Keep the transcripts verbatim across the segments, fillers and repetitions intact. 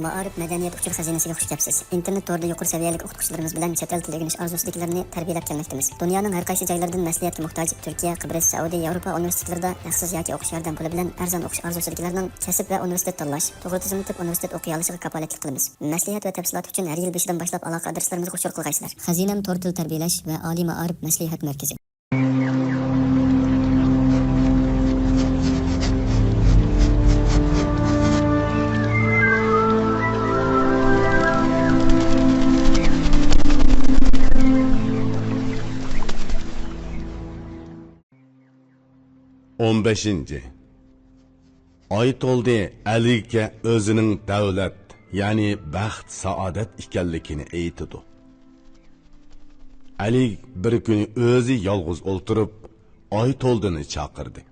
مائارىپ مەدەنىيەت ئۇچۇر خەزىنىسىگە خۇش كەپسىز. ئىنتېرنېت تورىدا يۇقىرى سەۋىيەلىك ئوقۇتقۇچىلىرىمىز بىلەن چەت ئەل تىلى ئۆگىنىش ئارزۇسىدىكىلەرنى تەربىيەلەپ كەلمەكتىمىز. دۇنيانىڭ ھەر قايسى جايلىرىدىن مەسلىھەتكە موھتاج تۈركىيە، قىبرىس، سەئۇدى، ياۋروپا ئۇنىۋېرسىتېتلىرىدا ھەقسىز ياكى ئوقۇش ياردەم پۇلى بىلەن ئەرزان ئوقۇش ئارزۇسىدىكىلەرنىڭ كەسىپ ۋە ئۇنىۋېرسىتېت تاللاش، توغرا تىزىملىتىپ ئۇنىۋېرسىتېت ئوقۇيالىشىغا كاپالەتلىك قىلىمىز. مەسلىھەت ۋە تەپسىلات ئۈچۈن ھەر يىل بېشىدىن باشلاپ ئالاقە ئادرېسلىرىمىزغا ئۇچۇر قىلغايسىلەر. خەزىنەم تور تىل تەربىيەلەش ۋە ئالىي مائارىپ مەسلىھەت مەركىزى. ئون بەشىنچى. ئايتولدى ئەلىگە ئۆزىنىڭ دەۋلەت، يەنى بەخت-سائادەت ئىكەنلىكىنى ئېيتىدۇ. ئەلىگ بىر كۈنى ئۆزى يالغۇز ئولتۇرۇپ، ئايتولدىنى چاقىردى.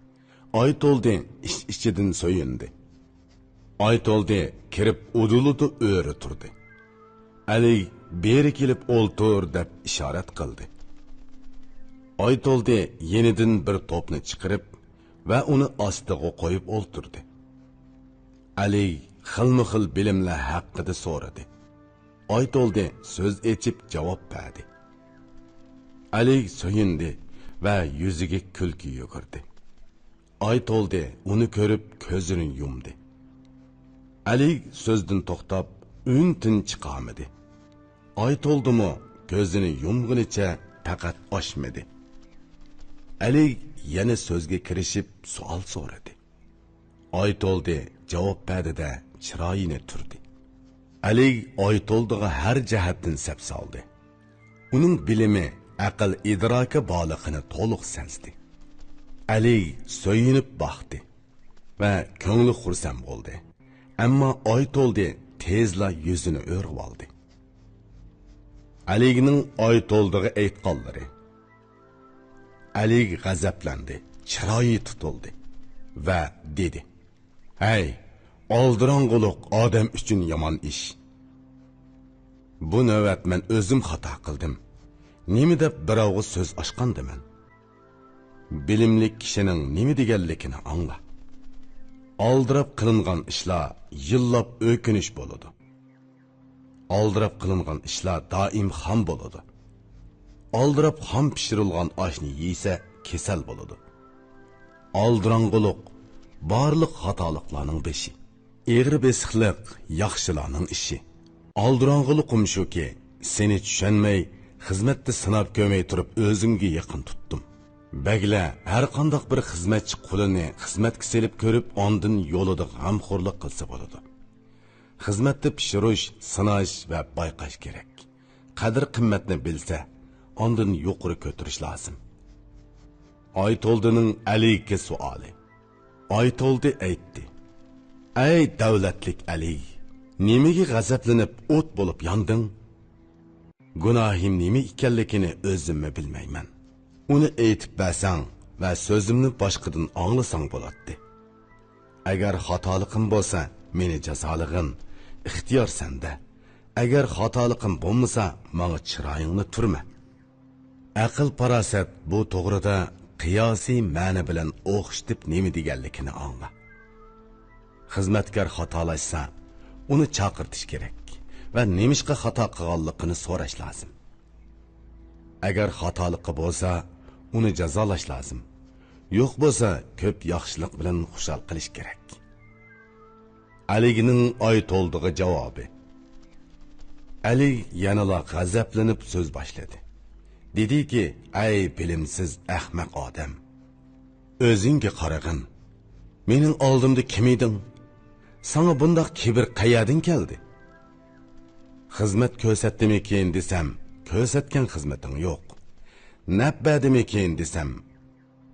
ئايتولدى ئىچ-ئىچىدىن سۆيۈندى. ئايتولدى كىرىپ ئۇدۇلىدا ئۆرە تۇردى. ئەلىگ بېرى كېلىپ ئولتۇر دەپ ئىشارەت قىلدى. ئايتولدى يېنىدىن بىر توپنى چىقىرىپ ۋە ئۇنى ئاستىغا قويۇپ ئولتۇردى. ئەلىگ خىلمۇ خىل بىلىملەر ھەققىدە سورىدى. ئايتولدى سۆز ئېچىپ جاۋاب بەردى. ئەلىگ سۆيۈندى ۋە يۈزىگە كۈلكە يۈگۈردى. ئايتولدى ئۇنى كۆرۈپ كۆزىنى يۇمدى. ئەلىگ سۆزدىن توختاپ، ئۈن-تىن چىقارمىدى. ئايتولدىمۇ كۆزىنى يۇمغىنىچە پەقەت ئاچمىدى. ئەلىگ يەنە سۆزگە كىرىشىپ سوئال سورىدى. ئايتولدى جاۋاب بەردى-دە، چىرايىنى تۈردى. ئەلىگ ئايتولدىغا ھەر جەھەتتىن سەپسالدى. ئۇنىڭ بىلىمى، ئەقىل-ئىدراكى بارلىقىنى تولۇق سەزدى. ئەلىگ سۆيۈنۈپ باقتى ۋە كۆڭلى خۇرسەن بولدى. ئەمما ئايتولدى تېزلا يۈزىنى ئۆرۈۋالدى. ئەلىگنىڭ ئايتولدىغا ئېيتقانلىرى. ئەلىگ غەزەپلەندى، چىرايى تۇتۇلدى ۋە دېدى: «ھەي، ئالدىراڭغۇلۇق ئادەم ئۈچۈن يامان ئىش. بۇ نۆۋەت مەن ئۆزۈم خاتا قىلدىم. نېمە دەپ بىراۋغا سۆز ئاچقاندىمەن؟ بىلىملىك كىشىنىڭ نېمە دېگەنلىكىنى ئاڭلا. ئالدىراپ قىلىنغان ئىشلار يىللاپ ئۆكۈنۈش بولىدۇ. ئالدىراپ قىلىنغان ئىشلار دائىم خام بولىدۇ. ئالدىراپ خام پىشۇرۇلغان ئاشنى يېسە، كېسەل بولىدۇ. ئالدىراڭغۇلۇق بارلىق خاتالىقلارنىڭ بېشى. ئېغىر بېسىقلىق ياخشىلارنىڭ ئىشى. ئالدىراڭغۇلۇقۇم شۇكى، سېنى چۈشەنمەي، خىزمەتتە سىناپ كۆرمەي تۇرۇپ ئۆزۈمگە يېقىن تۇتتۇم. بەگلەر ھەرقانداق بىر خىزمەتچى قۇلىنى خىزمەتكە سېلىپ كۆرۈپ، ئاندىن يولىدا غەمخورلۇق قىلسا بولىدۇ. خىزمەتتە پىشۇرۇش، سىناش ۋە بايقاش كېرەك. قەدىر-قىممەتنى بىلسە، ئاندىن يۇقىرى كۆتۈرۈش لازىم.» ئايتولدىنىڭ ئەلىگە سوئالى. ئايتولدى ئېيتتى: «ئەي دەۋلەتلىك ئەلىگ، نېمىگە غەزەپلىنىپ ئوت بولۇپ ياندىڭ؟ گۇناھىم نېمە ئىكەنلىكىنى ئۆزۈممۇ بىلمەيمەن. ئۇنى ئېيتىپ بەرسەڭ ۋە سۆزۈمنى باشقىدىن ئاڭلىساڭ بولاتتى. ئەگەر خاتالىقىم بولسا، مېنى جازالىغىن، ئىختىيار سەندە. ئەگەر خاتالىقىم بولمىسا، ماڭا چىرايىڭنى تۈرمە. ئەقىل-پاراسەت بۇ توغرىدا قىياسىي مەنە بىلەن ئوخشىتىپ نېمە دېگەنلىكىنى ئاڭلا. خىزمەتكار خاتالاشسا، ئۇنى چاقىرتىش كېرەك ۋە نېمىشقا خاتا قىلغانلىقىنى سوراش لازىم. ئەگەر خاتالىقى بولسا، ئۇنى جازالاش لازىم. يوق بولسا، كۆپ ياخشىلىق بىلەن خۇشال قىلىش كېرەك.» ئەلىگنىڭ ئايتولدىغا جاۋابى. ئەلىگ يەنىلا غەزەپلىنىپ سۆز باشلىدى. دېدىكى: «ئەي بىلىمسىز ئەخمەق ئادەم! ئۆزۈڭگە قارىغىن. مېنىڭ ئالدىمدا كىم ئىدىڭ؟ ساڭا بۇنداق كىبىر قەيەردىن كەلدى؟ خىزمەت كۆرسەتتىمىكىن دېسەم، كۆرسەتكەن خىزمىتىڭ يوق. نەپ بەردىمىكىن دېسەم،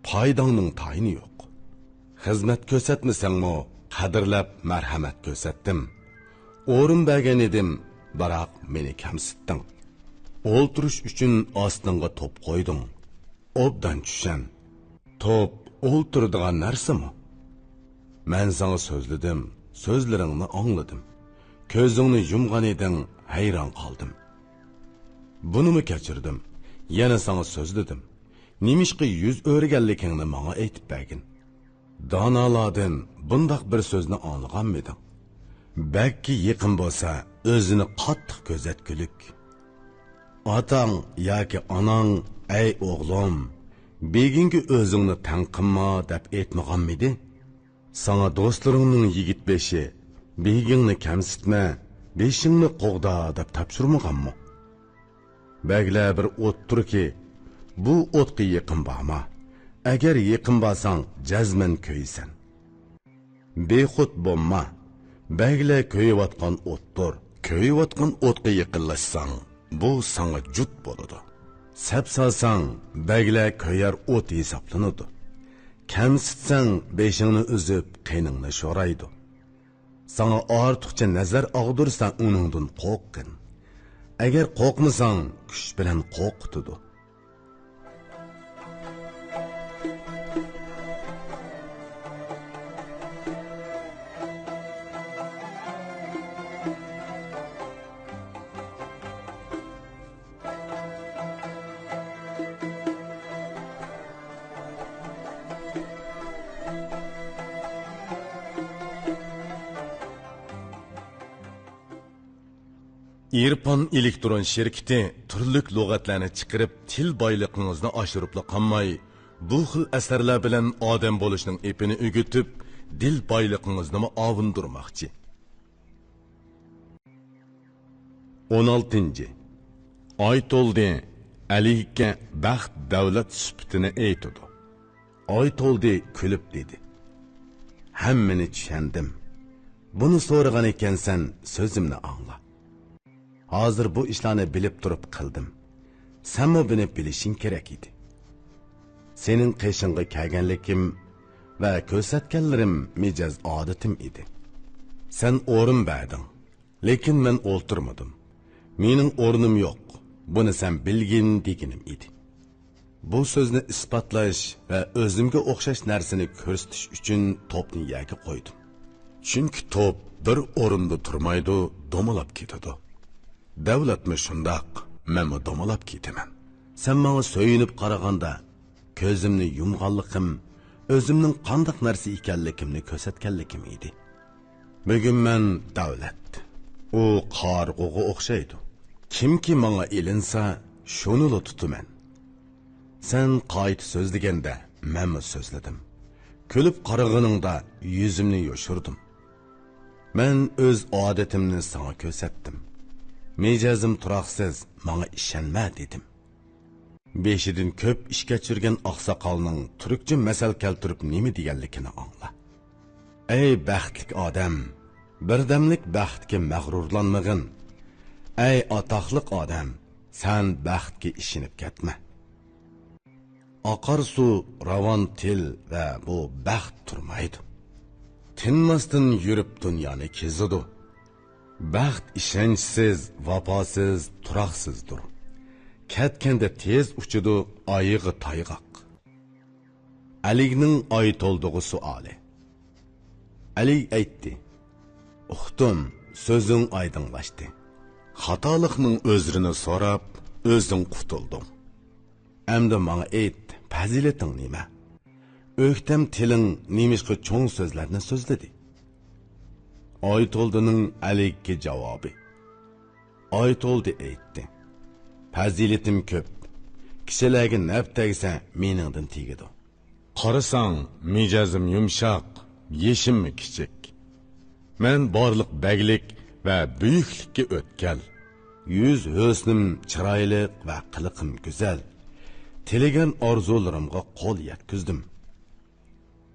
پايداڭنىڭ تايىنى يوق. خىزمەت كۆرسەتمىسەڭمۇ، قەدىرلەپ مەرھەمەت كۆرسەتتىم. ئورۇن بەرگەن ئىدىم، بىراق مېنى كەمسىتتىڭ. ئولتۇرۇش ئۈچۈن ئاستىڭغا توپ قويدۇڭ. ئوبدان چۈشەن. توپ ئولتۇرىدىغان نەرسىمۇ؟ مەن ساڭا سۆزلىدىم، سۆزلىرىڭنى ئاڭلىدىم. كۆزۈڭنى يۇمغان ئىدىڭ، ھەيران قالدىم. بۇنىمۇ كەچۈردۈم، يەنە ساڭا سۆزلىدىم. نېمىشقا يۈز ئۆرۈگەنلىكىڭنى ماڭا ئېيتىپ بەرگىن. دانالاردىن بۇنداق بىر سۆزنى ئاڭلىغانمىدىڭ؟ بەگكە يېقىن بولسا، ئۆزىنى قاتتىق كۆزەتكۈلۈك. ئاتاڭ ياكى ئاناڭ، «ئەي ئوغلۇم، بېگىڭگە ئۆزۈڭنى تەڭ قىلما» دەپ ئېيتمىغانمىدى؟ ساڭا دوستلىرىڭنىڭ يىگىت بېشى، «بېگىڭنى كەمسىتمە، بېشىڭنى قوغدا» دەپ تاپشۇرمىغانمۇ؟ بەگلەر بىر ئوتتۇركى، بۇ ئوتقا يېقىن بارما. ئەگەر يېقىن بارساڭ، جەزمەن كۆيىسەن. بىخۇد بولما. بەگلەر كۆيۈۋاتقان ئوتتۇر. كۆيۈۋاتقان ئوتقا يېقىنلاشساڭ، بۇ ساڭا جۇت بولىدۇ. سەپ سالساڭ، بەگلەر كۆيەر ئوت ھېسابلىنىدۇ. كەمسىتسەڭ، بېشىڭنى ئۈزۈپ، قېنىڭنى شورايدۇ. ساڭا ئارتۇقچە نەزەر ئاغدۇرسا، ئۇنىڭدىن قورققىن. ئەگەر قورقمىساڭ، كۈچ بىلەن قورقۇتىدۇ. ئېرپان ئېلېكترون شىركىتى تۈرلۈك لۇغەتلەرنى چىقىرىپ، تىل بايلىقىڭىزنى ئاشۇرۇپلا قالماي، بۇ خىل ئەسەرلەر بىلەن ئادەم بولۇشنىڭ ئېپىنى ئۆگىتىپ، دىل بايلىقىڭىزنىمۇ ئاۋۇندۇرماقچى. ئون ئالتىنچى. ئايتولدى ئەلىگە بەخت، دەۋلەت سۈپىتىنى ئېيتىدۇ. ئايتولدى كۈلۈپ دېدى: «ھەممىنى چۈشەندىم. بۇنى سورىغان ئىكەنسەن، سۆزۈمنى ئاڭلا. ھازىر بۇ ئىشلارنى بىلىپ تۇرۇپ قىلدىم. سەنمۇ بۇنى بىلىشىڭ كېرەك ئىدى. سېنىڭ قېشىڭغا كەلگەنلىكىم ۋە كۆرسەتكەنلىرىم مىجەز ئادىتىم ئىدى. سەن ئورۇن بەردىڭ، لېكىن مەن ئولتۇرمىدىم. مېنىڭ ئورنۇم يوق، بۇنى سەن بىلگىن» دېگىنىم ئىدى. بۇ سۆزنى ئىسپاتلاش ۋە ئۆزۈمگە ئوخشاش نەرسىنى كۆرسىتىش ئۈچۈن توپنى يەرگە قويدۇم. چۈنكى توپ بىر ئورۇندا تۇرمايدۇ، دومىلاپ كېتىدۇ. دەۋلەتمۇ شۇنداق، مەنمۇ دومىلاپ كېتىمەن. سەن ماڭا سۆيۈنۈپ قارىغاندا، كۆزۈمنى يۇمغانلىقىم، ئۆزۈمنىڭ قانداق نەرسە ئىكەنلىكىمنى كۆرسەتكەنلىكىم ئىدى. بۈگۈن مەن دەۋلەت. ئۇ قارىغۇغا ئوخشايدۇ. كىمكى ماڭا ئېلىنسا، شۇنىلا تۇتىمەن. سەن قايتا سۆزلىگەندە، مەنمۇ سۆزلىدىم. كۈلۈپ قارىغىنىڭدا يۈزۈمنى يوشۇردۇم. مەن ئۆز ئادىتىمنى ساڭا كۆرسەتتىم. مىجەزىم تۇراقسىز، ماڭا ئىشەنمە دېدىم. بېشىدىن كۆپ ئىش كەچۈرگەن ئاقساقالنىڭ تۈركچە مەسەل كەلتۈرۈپ نېمە دېگەنلىكىنى ئاڭلا. ئەي بەختلىك ئادەم، بىردەملىك بەختكە مەغرۇرلانمىغىن. ئەي ئاتاقلىق ئادەم، سەن بەختكە ئىشىنىپ كەتمە. ئاقار سۇ، راۋان تىل ۋە بۇ بەخت تۇرمايدۇ. تىنماستىن يۈرۈپ دۇنيانى كېزىدۇ. بەخت ئىشەنچسىز، ۋاپاسىز، تۇراقسىزدۇر. كەتكەندە تېز ئۇچىدۇ، ئايىغى تايغاق. ئەلىگنىڭ ئايتولدىغا سوئالى. ئەلىگ ئېيتتى: «ئۇقتۇم، سۆزۈڭ ئايدىڭلاشتى. خاتالىقنىڭ ئۆزرىنى سوراپ، ئۆزۈڭ قۇتۇلدۇڭ. ئەمدى ماڭا ئېيت، پەزىلىتىڭ نېمە؟ ئۆكتەم تىلىڭ نېمىشقا چوڭ سۆزلەرنى سۆزلىدى؟» ئايتولدىنىڭ ئەلىگكە جاۋابى. ئايتولدى ئېيتتى: «پەزىلىتىم كۆپ. كىشىلەرگە نەپ تەگسە، مېنىڭدىن تېگىدۇ. قارىساڭ، مىجەزىم يۇمشاق، يېشىممۇ كىچىك. مەن بارلىق بەگلىك ۋە بۈيۈكلۈككە ئۆتكەل. يۈز ھۆسنۈم چىرايلىق ۋە قىلىقىم گۈزەل. تىلىگەن ئارزۇلىرىمغا قول يەتكۈزدۈم.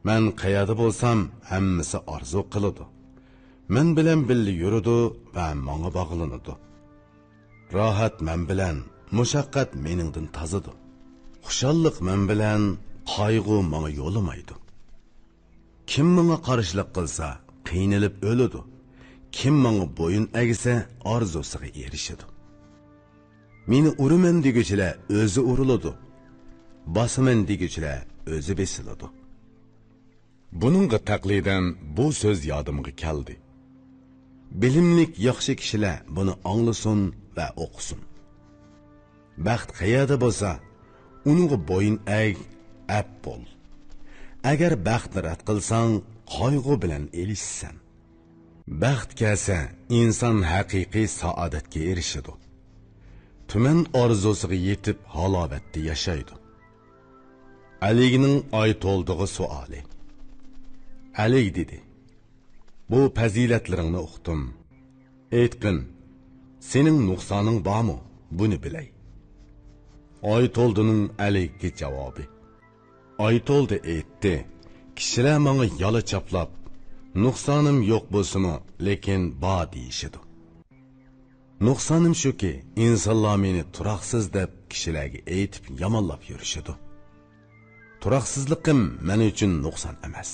مەن قەيەردە بولسام، ھەممىسى ئارزۇ قىلىدۇ. مەن بىلەن بىللە يۈرىدۇ ۋە ماڭا باغلىنىدۇ. راھەت مەن بىلەن، مۇشەققەت مېنىڭدىن تازىدۇ. خۇشاللىق مەن بىلەن، قايغۇ ماڭا يولىمايدۇ. كىم ماڭا قارشىلىق قىلسا، قىينىلىپ ئۆلىدۇ. كىم ماڭا بويۇن ئەگسە، ئارزۇسىغا ئېرىشىدۇ. مېنى ئۇرىمەن دېگۈچىلەر ئۆزى ئۇرۇلىدۇ. باسىمەن دېگۈچىلەر ئۆزى بېسىلىدۇ.» بۇنىڭغا تەقلىدەن بۇ سۆز يادىمغا كەلدى. بىلىملىك ياخشى كىشىلەر بۇنى ئاڭلىسۇن ۋە ئوقۇسۇن. بەخت قەيەردە بولسا، ئۇنىڭغا بويۇن ئەگ، ئەپ بول. ئەگەر بەختنى رەت قىلساڭ، قايغۇ بىلەن ئېلىشىسەن. بەخت كەلسە، ئىنسان ھەقىقىي سائادەتكە ئېرىشىدۇ. تۈمەن ئارزۇسىغا يېتىپ، ھالاۋەتتە ياشايدۇ. ئەلىگنىڭ ئايتولدىغا سوئالى. ئەلىگ دېدى: «بۇ پەزىلەتلىرىڭنى ئۇقتۇم. ئېيتقىن، سېنىڭ نۇقسانىڭ بارمۇ؟ بۇنى بىلەي.» ئايتولدىنىڭ ئەلىگكە جاۋابى. ئايتولدى ئېيتتى: «كىشىلەر ماڭا يالا چاپلاپ، نۇقسانىم يوق بولسىمۇ، لېكىن بار دېيىشىدۇ. نۇقسانىم شۇكى، ئىنسانلار مېنى تۇراقسىز دەپ كىشىلەرگە ئېيتىپ يامانلاپ يۈرۈشىدۇ. تۇراقسىزلىقىم مەن ئۈچۈن نۇقسان ئەمەس.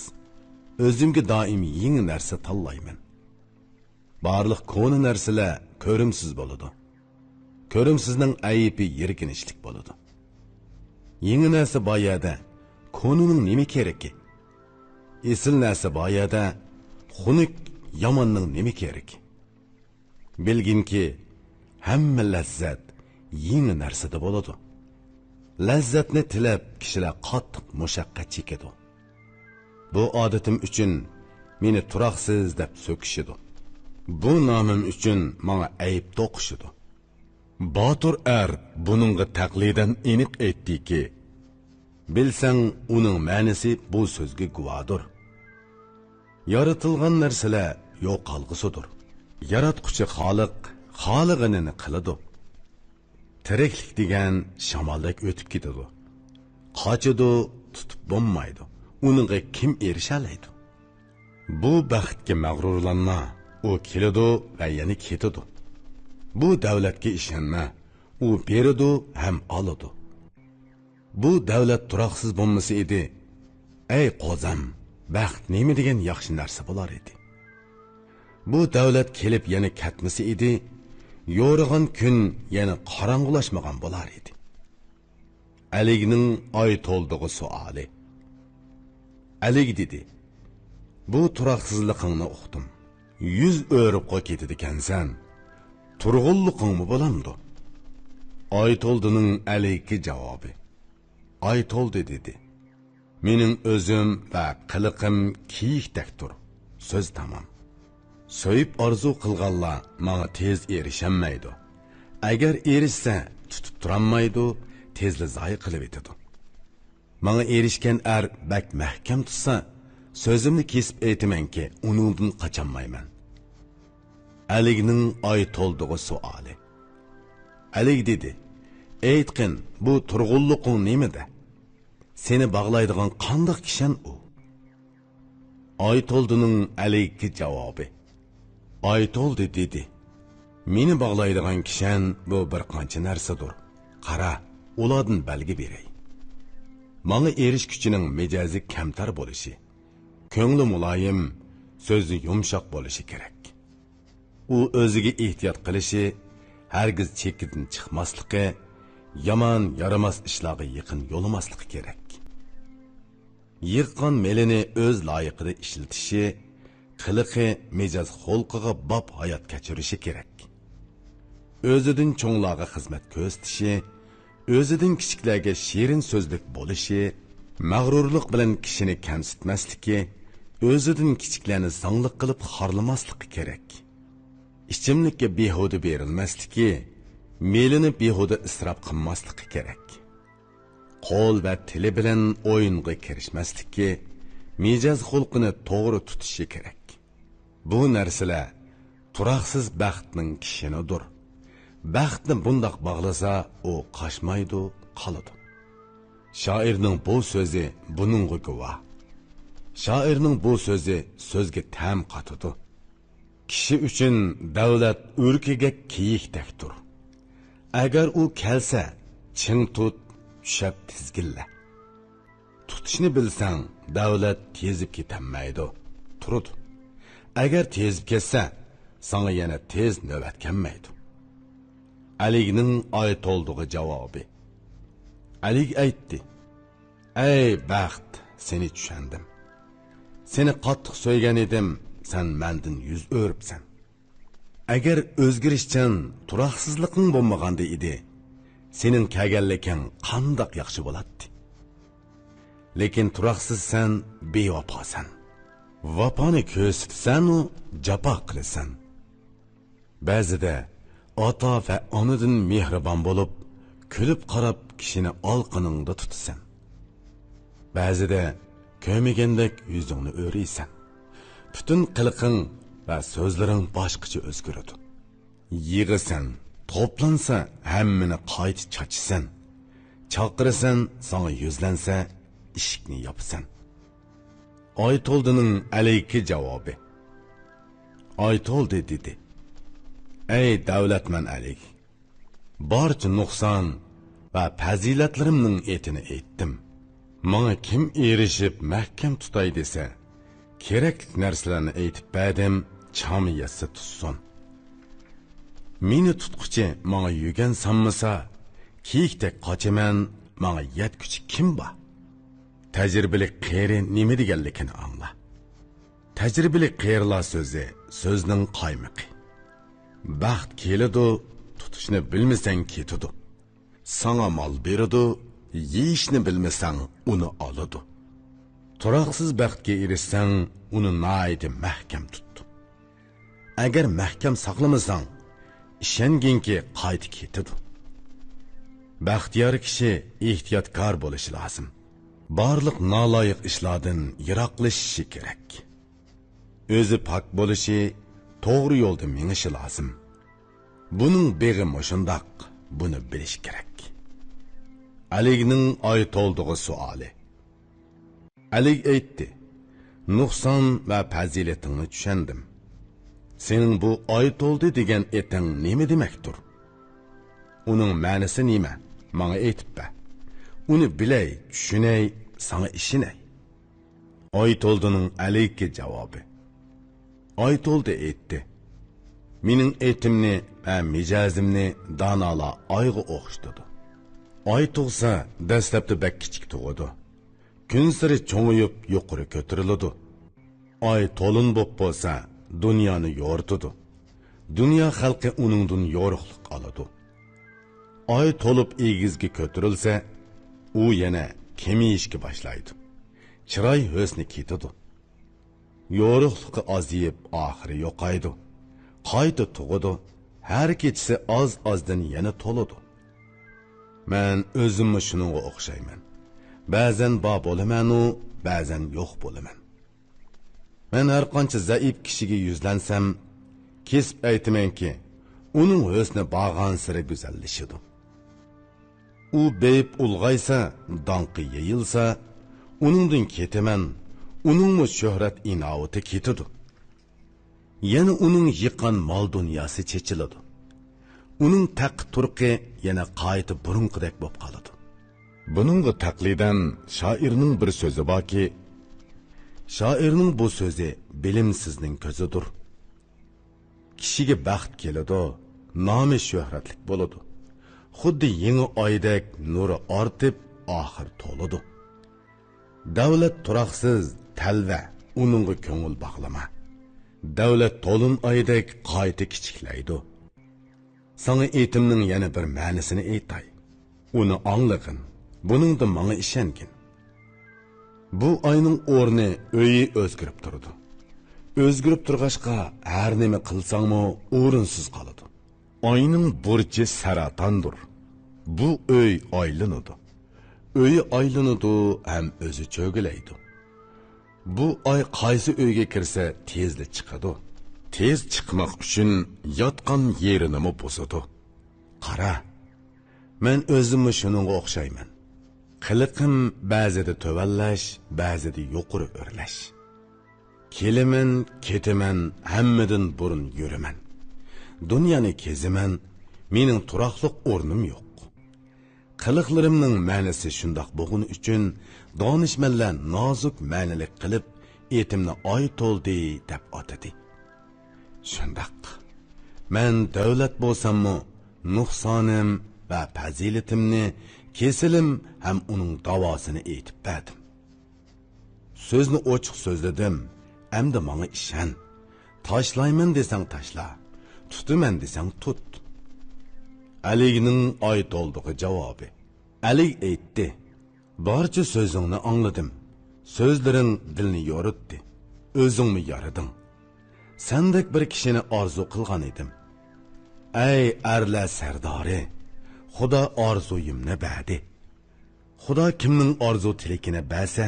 ئۆزۈمگە دائىم يېڭى نەرسە تاللايمەن. بارلىق كونا نەرسىلەر كۆرۈمسىز بولىدۇ. كۆرۈمسىزنىڭ ئەيىبى يىرگىنچلىك بولىدۇ. يېڭى نەرسە بار يەردە كونىنىڭ نېمە كېرىكى؟ ئېسىل نەرسە بار يەردە خۇنۈك ياماننىڭ نېمە كېرىكى؟» بىلگىنكى، ھەممە لەززەت يېڭى نەرسىدە بولىدۇ. لەززەتنى تىلەپ، كىشىلەر قاتتىق مۇشەققەت چېكىدۇ. بۇ ئادىتىم ئۈچۈن مېنى تۇراقسىز دەپ سۆكۈشىدۇ. بۇ نامىم ئۈچۈن ماڭا ئەيىب توقۇشىدۇ. باتۇر ئەر بۇنىڭغا تەقلىدەن ئېنىق ئېيتتىكى، بىلسەڭ، ئۇنىڭ مەنىسى بۇ سۆزگە گۇۋاھدۇر. يارىتىلغان نەرسىلەر يوقالغۇسىدۇر. ياراتقۇچى خالىق خالىغىنىنى قىلىدۇ. تىرىكلىك دېگەن شامالدەك ئۆتۈپ كېتىدۇ. قاچىدۇ، تۇتۇپ بولمايدۇ. ئۇنىڭغا كىم ئېرىشەلەيدۇ؟ بۇ بەختكە مەغرۇرلانما، ئۇ كېلىدۇ ۋە يەنە كېتىدۇ. بۇ دەۋلەتكە ئىشەنمە، ئۇ بېرىدۇ ھەم ئالىدۇ. بۇ دەۋلەت تۇراقسىز بولمىسا ئىدى، ئەي قوزام، بەخت نېمە دېگەن ياخشى نەرسە بولار ئىدى. بۇ دەۋلەت كېلىپ يەنە كەتمىسە ئىدى، يورۇغان كۈن يەنە قاراڭغۇلاشمىغان بولار ئىدى. ئەلىگنىڭ ئايتولدىغا سوئالى. ئەلىگ دېدى: «بۇ تۇراقسىزلىقىڭنى ئۇقتۇم. يۈز ئۆرۈپقا كېتىدىكەنسەن. تۇرغۇنلۇقۇڭمۇ بولامدۇ؟» ئايتولدىنىڭ ئەلىگكە جاۋابى. ئايتولدى دېدى: «مېنىڭ ئۆزۈم ۋە قىلىقىم كېيىكتەكتۇر. سۆز تامام. سۆيۈپ ئارزۇ قىلغانلار ماڭا تېز ئېرىشەلمەيدۇ. ئەگەر ئېرىشسە، تۇتۇپ تۇرالمايدۇ، تېزلا زايە قىلىۋېتىدۇ. ماڭا ئېرىشكەن ئەر بەك مەھكەم تۇتسا، سۆزۈمنى كېسىپ ئېيتىمەنكى، ئۇنىڭدىن قاچالمايمەن.» ئەلىگنىڭ ئايتولدىغا سوئالى. ئەلىگ دېدى: «ئېيتقىن، بۇ تۇرغۇنلۇقۇڭ نېمىدە؟ سېنى باغلايدىغان قانداق كىشەن ئۇ؟» ئايتولدىنىڭ ئەلىگكە جاۋابى. ئايتولدى دېدى: «مېنى باغلايدىغان كىشەن بۇ بىر قانچە نەرسىدۇر. قارا، ئۇلاردىن بەلگە بېرەي. ماڭا ئېرىشكۈچىنىڭ مىجەزى كەمتەر بولۇشى، كۆڭلى مۇلايىم، سۆزى يۇمشاق بولۇشى كېرەك. ئۇ ئۆزىگە ئېھتىيات قىلىشى، ھەرگىز چېكىدىن چىقماسلىقى، يامان، يارىماس ئىشلارغا يېقىن يولىماسلىقى كېرەك. يىغقان مېلىنى ئۆز لايىقىدا ئىشلىتىشى، قىلىقى، مىجەز خۇلقىغا باب ھايات كەچۈرۈشى كېرەك. ئۆزىدىن چوڭلارغا خىزمەت كۆرسىتىشى، ئۆزىدىن كىچىكلەرگە شېرىن سۆزلۈك بولۇشى، مەغرۇرلۇق بىلەن كىشىنى كەمسىتمەسلىكى، ئۆزىدىن كىچىكلەرنى زاڭلىق قىلىپ خارلىماسلىقى كېرەك. ئىچىملىككە بىھۇدە بېرىلمەسلىكى، مېلىنى بىھۇدە ئىسراپ قىلماسلىقى كېرەك. قول ۋە تىلى بىلەن ئويۇنغا كىرىشمەسلىكى، مىجەز خۇلقىنى توغرا تۇتۇشى كېرەك. بۇ نەرسىلەر تۇراقسىز بەختنىڭ كىشىنىدۇر. بەختنى بۇنداق باغلىسا، ئۇ قاچمايدۇ، قالىدۇ. شائىرنىڭ بۇ سۆزى بۇنىڭغا گۇۋاھ. شائىرنىڭ بۇ سۆزى سۆزگە تەم قاتىدۇ. كىشى ئۈچۈن دەۋلەت ئۆركىگە كېيىكتەكتۇر. ئەگەر ئۇ كەلسە، چىڭ تۇت، چۈشەپ تىزگىنلە. تۇتۇشنى بىلسەڭ، دەۋلەت تېزىپ كېتەلمەيدۇ، تۇرىدۇ. ئەگەر تېزىپ كەتسە، ساڭا يەنە تېز نۆۋەت كەلمەيدۇ.» ئەلىگنىڭ ئايتولدىغا جاۋابى. ئەلىگ ئېيتتى: «ئەي بەخت، سېنى چۈشەندىم. سېنى قاتتىق سۆيگەن ئىدىم، سەن مەندىن يۈز ئۆرۈپسەن. ئەگەر ئۆزگىرىشچان تۇراقسىزلىقىڭ بولمىغاندا ئىدى، سېنىڭ كەلگەنلىكىڭ قانداق ياخشى بولاتتى. لېكىن تۇراقسىزسەن، بىۋاپاسەن. ۋاپانى كۆرسىتىسەنۇ، جاپا قىلىسەن. بەزىدە ئاتا ۋە ئانىدىن مېھرىبان بولۇپ، كۈلۈپ قاراپ كىشىنى ئالىقىنىڭدا تۇتىسەن. بەزىدە كۆرمىگەندەك يۈزۈڭنى ئۆرۈيسەن. پۈتۈن قىلىقىڭ ۋە سۆزلىرىڭ باشقىچە ئۆزگىرىدۇ. يىغىسەن، توپلانسا ھەممىنى قايتا چاچىسەن. چاقىرىسەن، ساڭا يۈزلەنسە ئىشىكنى ياپىسەن. ئايتولدىنىڭ ئەلىگە جاۋابى. ئايتولدى دېدى: ئەي دەۋلەتمەن ئەلىگ! بارچە نۇقسان ۋە پەزىلەتلىرىمنىڭ ئېتىنى ئېيتتىم. ماڭا كىم ئېرىشىپ مەھكەم تۇتاي دېسە، كېرەكلىك نەرسىلەرنى ئېيتىپ بەردىم، چامى يەتسە تۇتسۇن. مېنى تۇتقۇچى ماڭا يۈگەن سانمىسا، كىيىكتەك قاچىمەن، ماڭا يەتكۈچى كىم بار؟ تەجرىبىلىك قېرى نېمە دېگەنلىكىنى ئاڭلا. تەجرىبىلىك قېرىلار سۆزى، سۆزنىڭ قايمىقى. بەخت كېلىدۇ، تۇتۇشنى بىلمىسەڭ كېتىدۇ. ساڭا مال بېرىدۇ، يېيىشنى بىلمىسەڭ ئۇنى ئالىدۇ. تۇراقسىز بەختكە ئېرىشسەڭ، ئۇنى ناھايىتى مەھكەم تۇت. ئەگەر مەھكەم ساقلىمىساڭ، ئىشەنگىنكى قايتا كېتىدۇ. بەختىيار كىشى ئېھتىياتكار بولۇشى لازىم. بارلىق نالايىق ئىشلاردىن يىراقلىشىشى كېرەك. ئۆزى پاك بولۇشى، توغرا يولدا مېڭىشى لازىم. بۇنىڭ بېغى مۇشۇنداق، بۇنى بىلىش كېرەك. ئەلىگنىڭ ئايتولدىغا سوئالى. ئەلىگ ئېيتتى: نۇقسان ۋە پەزىلىتىڭنى چۈشەندىم. سېنىڭ بۇ ئايتولدى دېگەن ئېتىڭ نېمە دېمەكتۇر؟ ئۇنىڭ مەنىسى نېمە؟ ماڭا ئېيتىپ بەر. ئۇنى بىلەي، چۈشىنەي، ساڭا ئىشىنەي. ئايتولدىنىڭ ئەلىگكە جاۋابى. ئايتولدى ئېيتتى: مېنىڭ ئېتىمنى ۋە مىجەزىمنى دانالار ئايغا ئوخشىتىدۇ. ئاي تۇغسا، دەسلەپتە بەك كىچىك تۇغىدۇ. كۈنسېرى چوڭىيىپ يۇقىرى كۆتۈرۈلىدۇ. ئاي تولۇن بوپ بولسا، دۇنيانى يورۇتىدۇ. دۇنيا خەلقى ئۇنىڭدىن يورۇقلۇق ئالىدۇ. ئاي تولۇپ ئېگىزگە كۆتۈرۈلسە، ئۇ يەنە كېمىيىشكە باشلايدۇ. چىراي ھۆسنى كېتىدۇ. يورۇقلۇقى ئازىيىپ، ئاخىرى يوقايدۇ. قايتا تۇغىدۇ. ھەر كېچىسى ئاز-ئازدىن يەنە تولىدۇ. مەن ئۆزۈممۇ شۇنىڭغا ئوخشايمەن. بەزەن بار بولىمەنۇ، بەزەن يوق بولىمەن. مەن ھەرقانچە زەئىپ كىشىگە يۈزلەنسەم، كېسىپ ئېيتىمەنكى، ئۇنىڭ ھۆسنى بارغانسېرى گۈزەللىشىدۇ. ئۇ بېيىپ ئۇلغايسا، داڭقى يېيىلسا، ئۇنىڭدىن كېتىمەن، ئۇنىڭمۇ شۆھرەت-ئىناۋىتى كېتىدۇ. يەنە ئۇنىڭ يىغقان مال-دۇنياسى چېچىلىدۇ. ئۇنىڭ تەققە-تۇرقى يەنە قايتا بۇرۇنقىدەك بولۇپ قالىدۇ. بۇنىڭغا تەقلىدەن شائىرنىڭ بىر سۆزى باركى، شائىرنىڭ بۇ سۆزى بىلىمسىزنىڭ كۆزىدۇر. كىشىگە بەخت كېلىدۇ، نامى شۆھرەتلىك بولىدۇ. خۇددى يېڭى ئايدەك نۇرى ئارتىپ، ئاخىر تولىدۇ. دەۋلەت تۇراقسىز، تەلۋە، ئۇنىڭغا كۆڭۈل باغلىما. دەۋلەت تولۇن ئايدەك قايتا كىچىكلەيدۇ. ساڭا ئېتىمنىڭ يەنە بىر مەنىسىنى ئېيتاي. ئۇنى ئاڭلىغىن، بۇنىڭدا ماڭا ئىشەنگىن. بۇ ئاينىڭ ئورنى، ئۆيى ئۆزگىرىپ تۇرىدۇ. ئۆزگىرىپ تۇرغاچقا، ھەر نېمە قىلساڭمۇ ئورۇنسىز قالىدۇ. ئاينىڭ بۇرجى سەرەتاندۇر. بۇ ئۆي ئايلىنىدۇ. ئۆيى ئايلىنىدۇ ھەم ئۆزى چۆگىلەيدۇ. بۇ ئاي قايسى ئۆيگە كىرسە تېزلا چىقىدۇ. تېز چىقماق ئۈچۈن ياتقان يېرىنىمۇ بۇزىدۇ. قارا، مەن ئۆزۈممۇ شۇنىڭغا ئوخشايمەن. قىلىقىم بەزىدە تۆۋەنلەش، بەزىدە يۇقىرى ئۆرلەش. كېلىمەن، كېتىمەن، ھەممىدىن بۇرۇن يۈرىمەن. دۇنيانى كېزىمەن، مېنىڭ تۇراقلىق ئورنۇم يوق. قىلىقلىرىمنىڭ مەنىسى شۇنداق بولغىنى ئۈچۈن، دانىشمەنلەر نازۇك مەنىلىك قىلىپ، ئېتىمنى ئايتولدى دەپ ئاتىدى. شۇنداق، مەن دەۋلەت بولساممۇ، نۇقسانىم ۋە پەزىلىتىمنى، كېسىلىم ھەم ئۇنىڭ داۋاسىنى ئېيتىپ بەردىم. سۆزنى ئوچۇق سۆزلىدىم، ئەمدى ماڭا ئىشەن. تاشلايمەن دېسەڭ تاشلا، تۇتىمەن دېسەڭ تۇت. ئەلىگنىڭ ئايتولدىغا جاۋابى. ئەلىگ ئېيتتى: بارچە سۆزۈڭنى ئاڭلىدىم. سۆزلىرىڭ دىلنى يورۇتتى. ئۆزۈڭمۇ يارىدىڭ. سەندەك بىر كىشىنى ئارزۇ قىلغان ئىدىم. ئەي ئەرلەر سەردارى، خۇدا ئارزۇيۇمنى بەردى. خۇدا كىمنىڭ ئارزۇ تىلىكىنى بەرسە،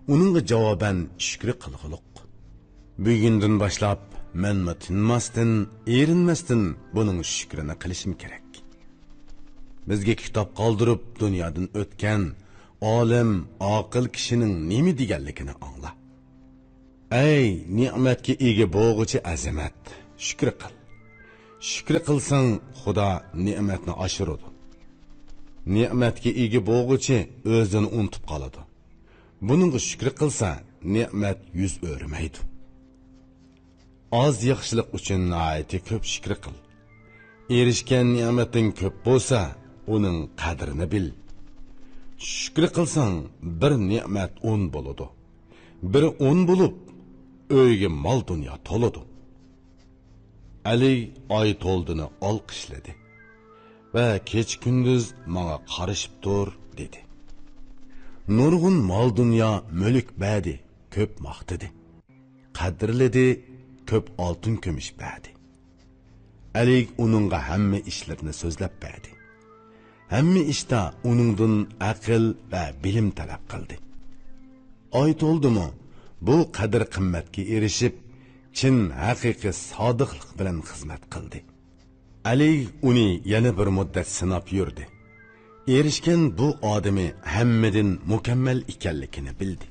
ئۇنىڭغا جاۋابەن شۈكرى قىلغۇلۇق. بۈگۈندىن باشلاپ مەنمۇ تىنماستىن، ئېرىنمەستىن بۇنىڭ شۈكرىنى قىلىشىم كېرەك. بىزگە كىتاب قالدۇرۇپ دۇنيادىن ئۆتكەن ئالىم، ئاقىل كىشىنىڭ نېمە دېگەنلىكىنى ئاڭلا. ئەي نېمەتكە ئىگە بولغۇچى ئەزىمەت، شۈكرى قىل. شۈكرى قىلساڭ، خۇدا نېمەتنى ئاشۇرىدۇ. نېمەتكە ئىگە بولغۇچى ئۆزىنى ئۇنتۇپ قالىدۇ. بۇنىڭغا شۈكرى قىلسا، نېمەت يۈز ئۆرمەيدۇ. ئاز ياخشىلىق ئۈچۈن ناھايىتى كۆپ شۈكرى قىل. ئېرىشكەن نېمەتىڭ كۆپ بولسا، ئۇنىڭ قەدرىنى بىل. شۈكرى قىلساڭ، بىر نېمەت ئون بولىدۇ. بىر ئون بولۇپ، ئۆيگە مال-دۇنيا تولىدۇ. ئەلى ئايتولدىنى ئالقىشلىدى ۋە كېچە-كۈندۈز ماڭا قارىشىپ تۇر، دېدى. نۇرغۇن مال-دۇنيا، مۈلۈك بەردى، كۆپ ماختىدى. قەدىرلىدى، كۆپ ئالتۇن-كۈمۈش بەردى. ئەلىگ ئۇنىڭغا ھەممە ئىشلىرىنى سۆزلەپ بەردى. ھەممە ئىشتا ئۇنىڭدىن ئەقىل ۋە بىلىم تەلەپ قىلدى. ئايتولدىمۇ بۇ قەدىر-قىممەتكە ئېرىشىپ، چىن ھەقىقىي سادىقلىق بىلەن خىزمەت قىلدى. ئەلىگ ئۇنى يەنە بىر مۇددەت سىناپ يۈردى. ئېرىشكەن بۇ ئادىمى ھەممىدىن مۇكەممەل ئىكەنلىكىنى بىلدى.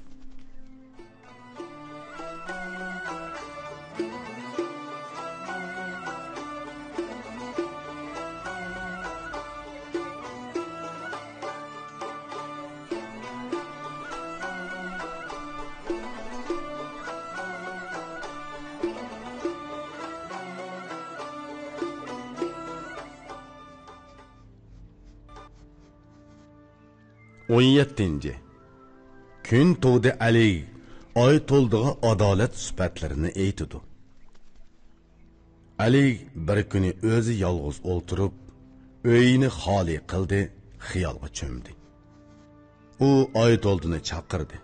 ئون يەتتىنچى. كۈن تۇغدى ئەلىگ ئايتولدىغا ئادالەت سۈپەتلىرىنى ئېيتىدۇ. ئەلىگ بىر كۈنى ئۆزى يالغۇز ئولتۇرۇپ، ئۆيىنى خالىي قىلدى، خىيالغا چۆمدى. ئۇ ئايتولدىنى چاقىردى.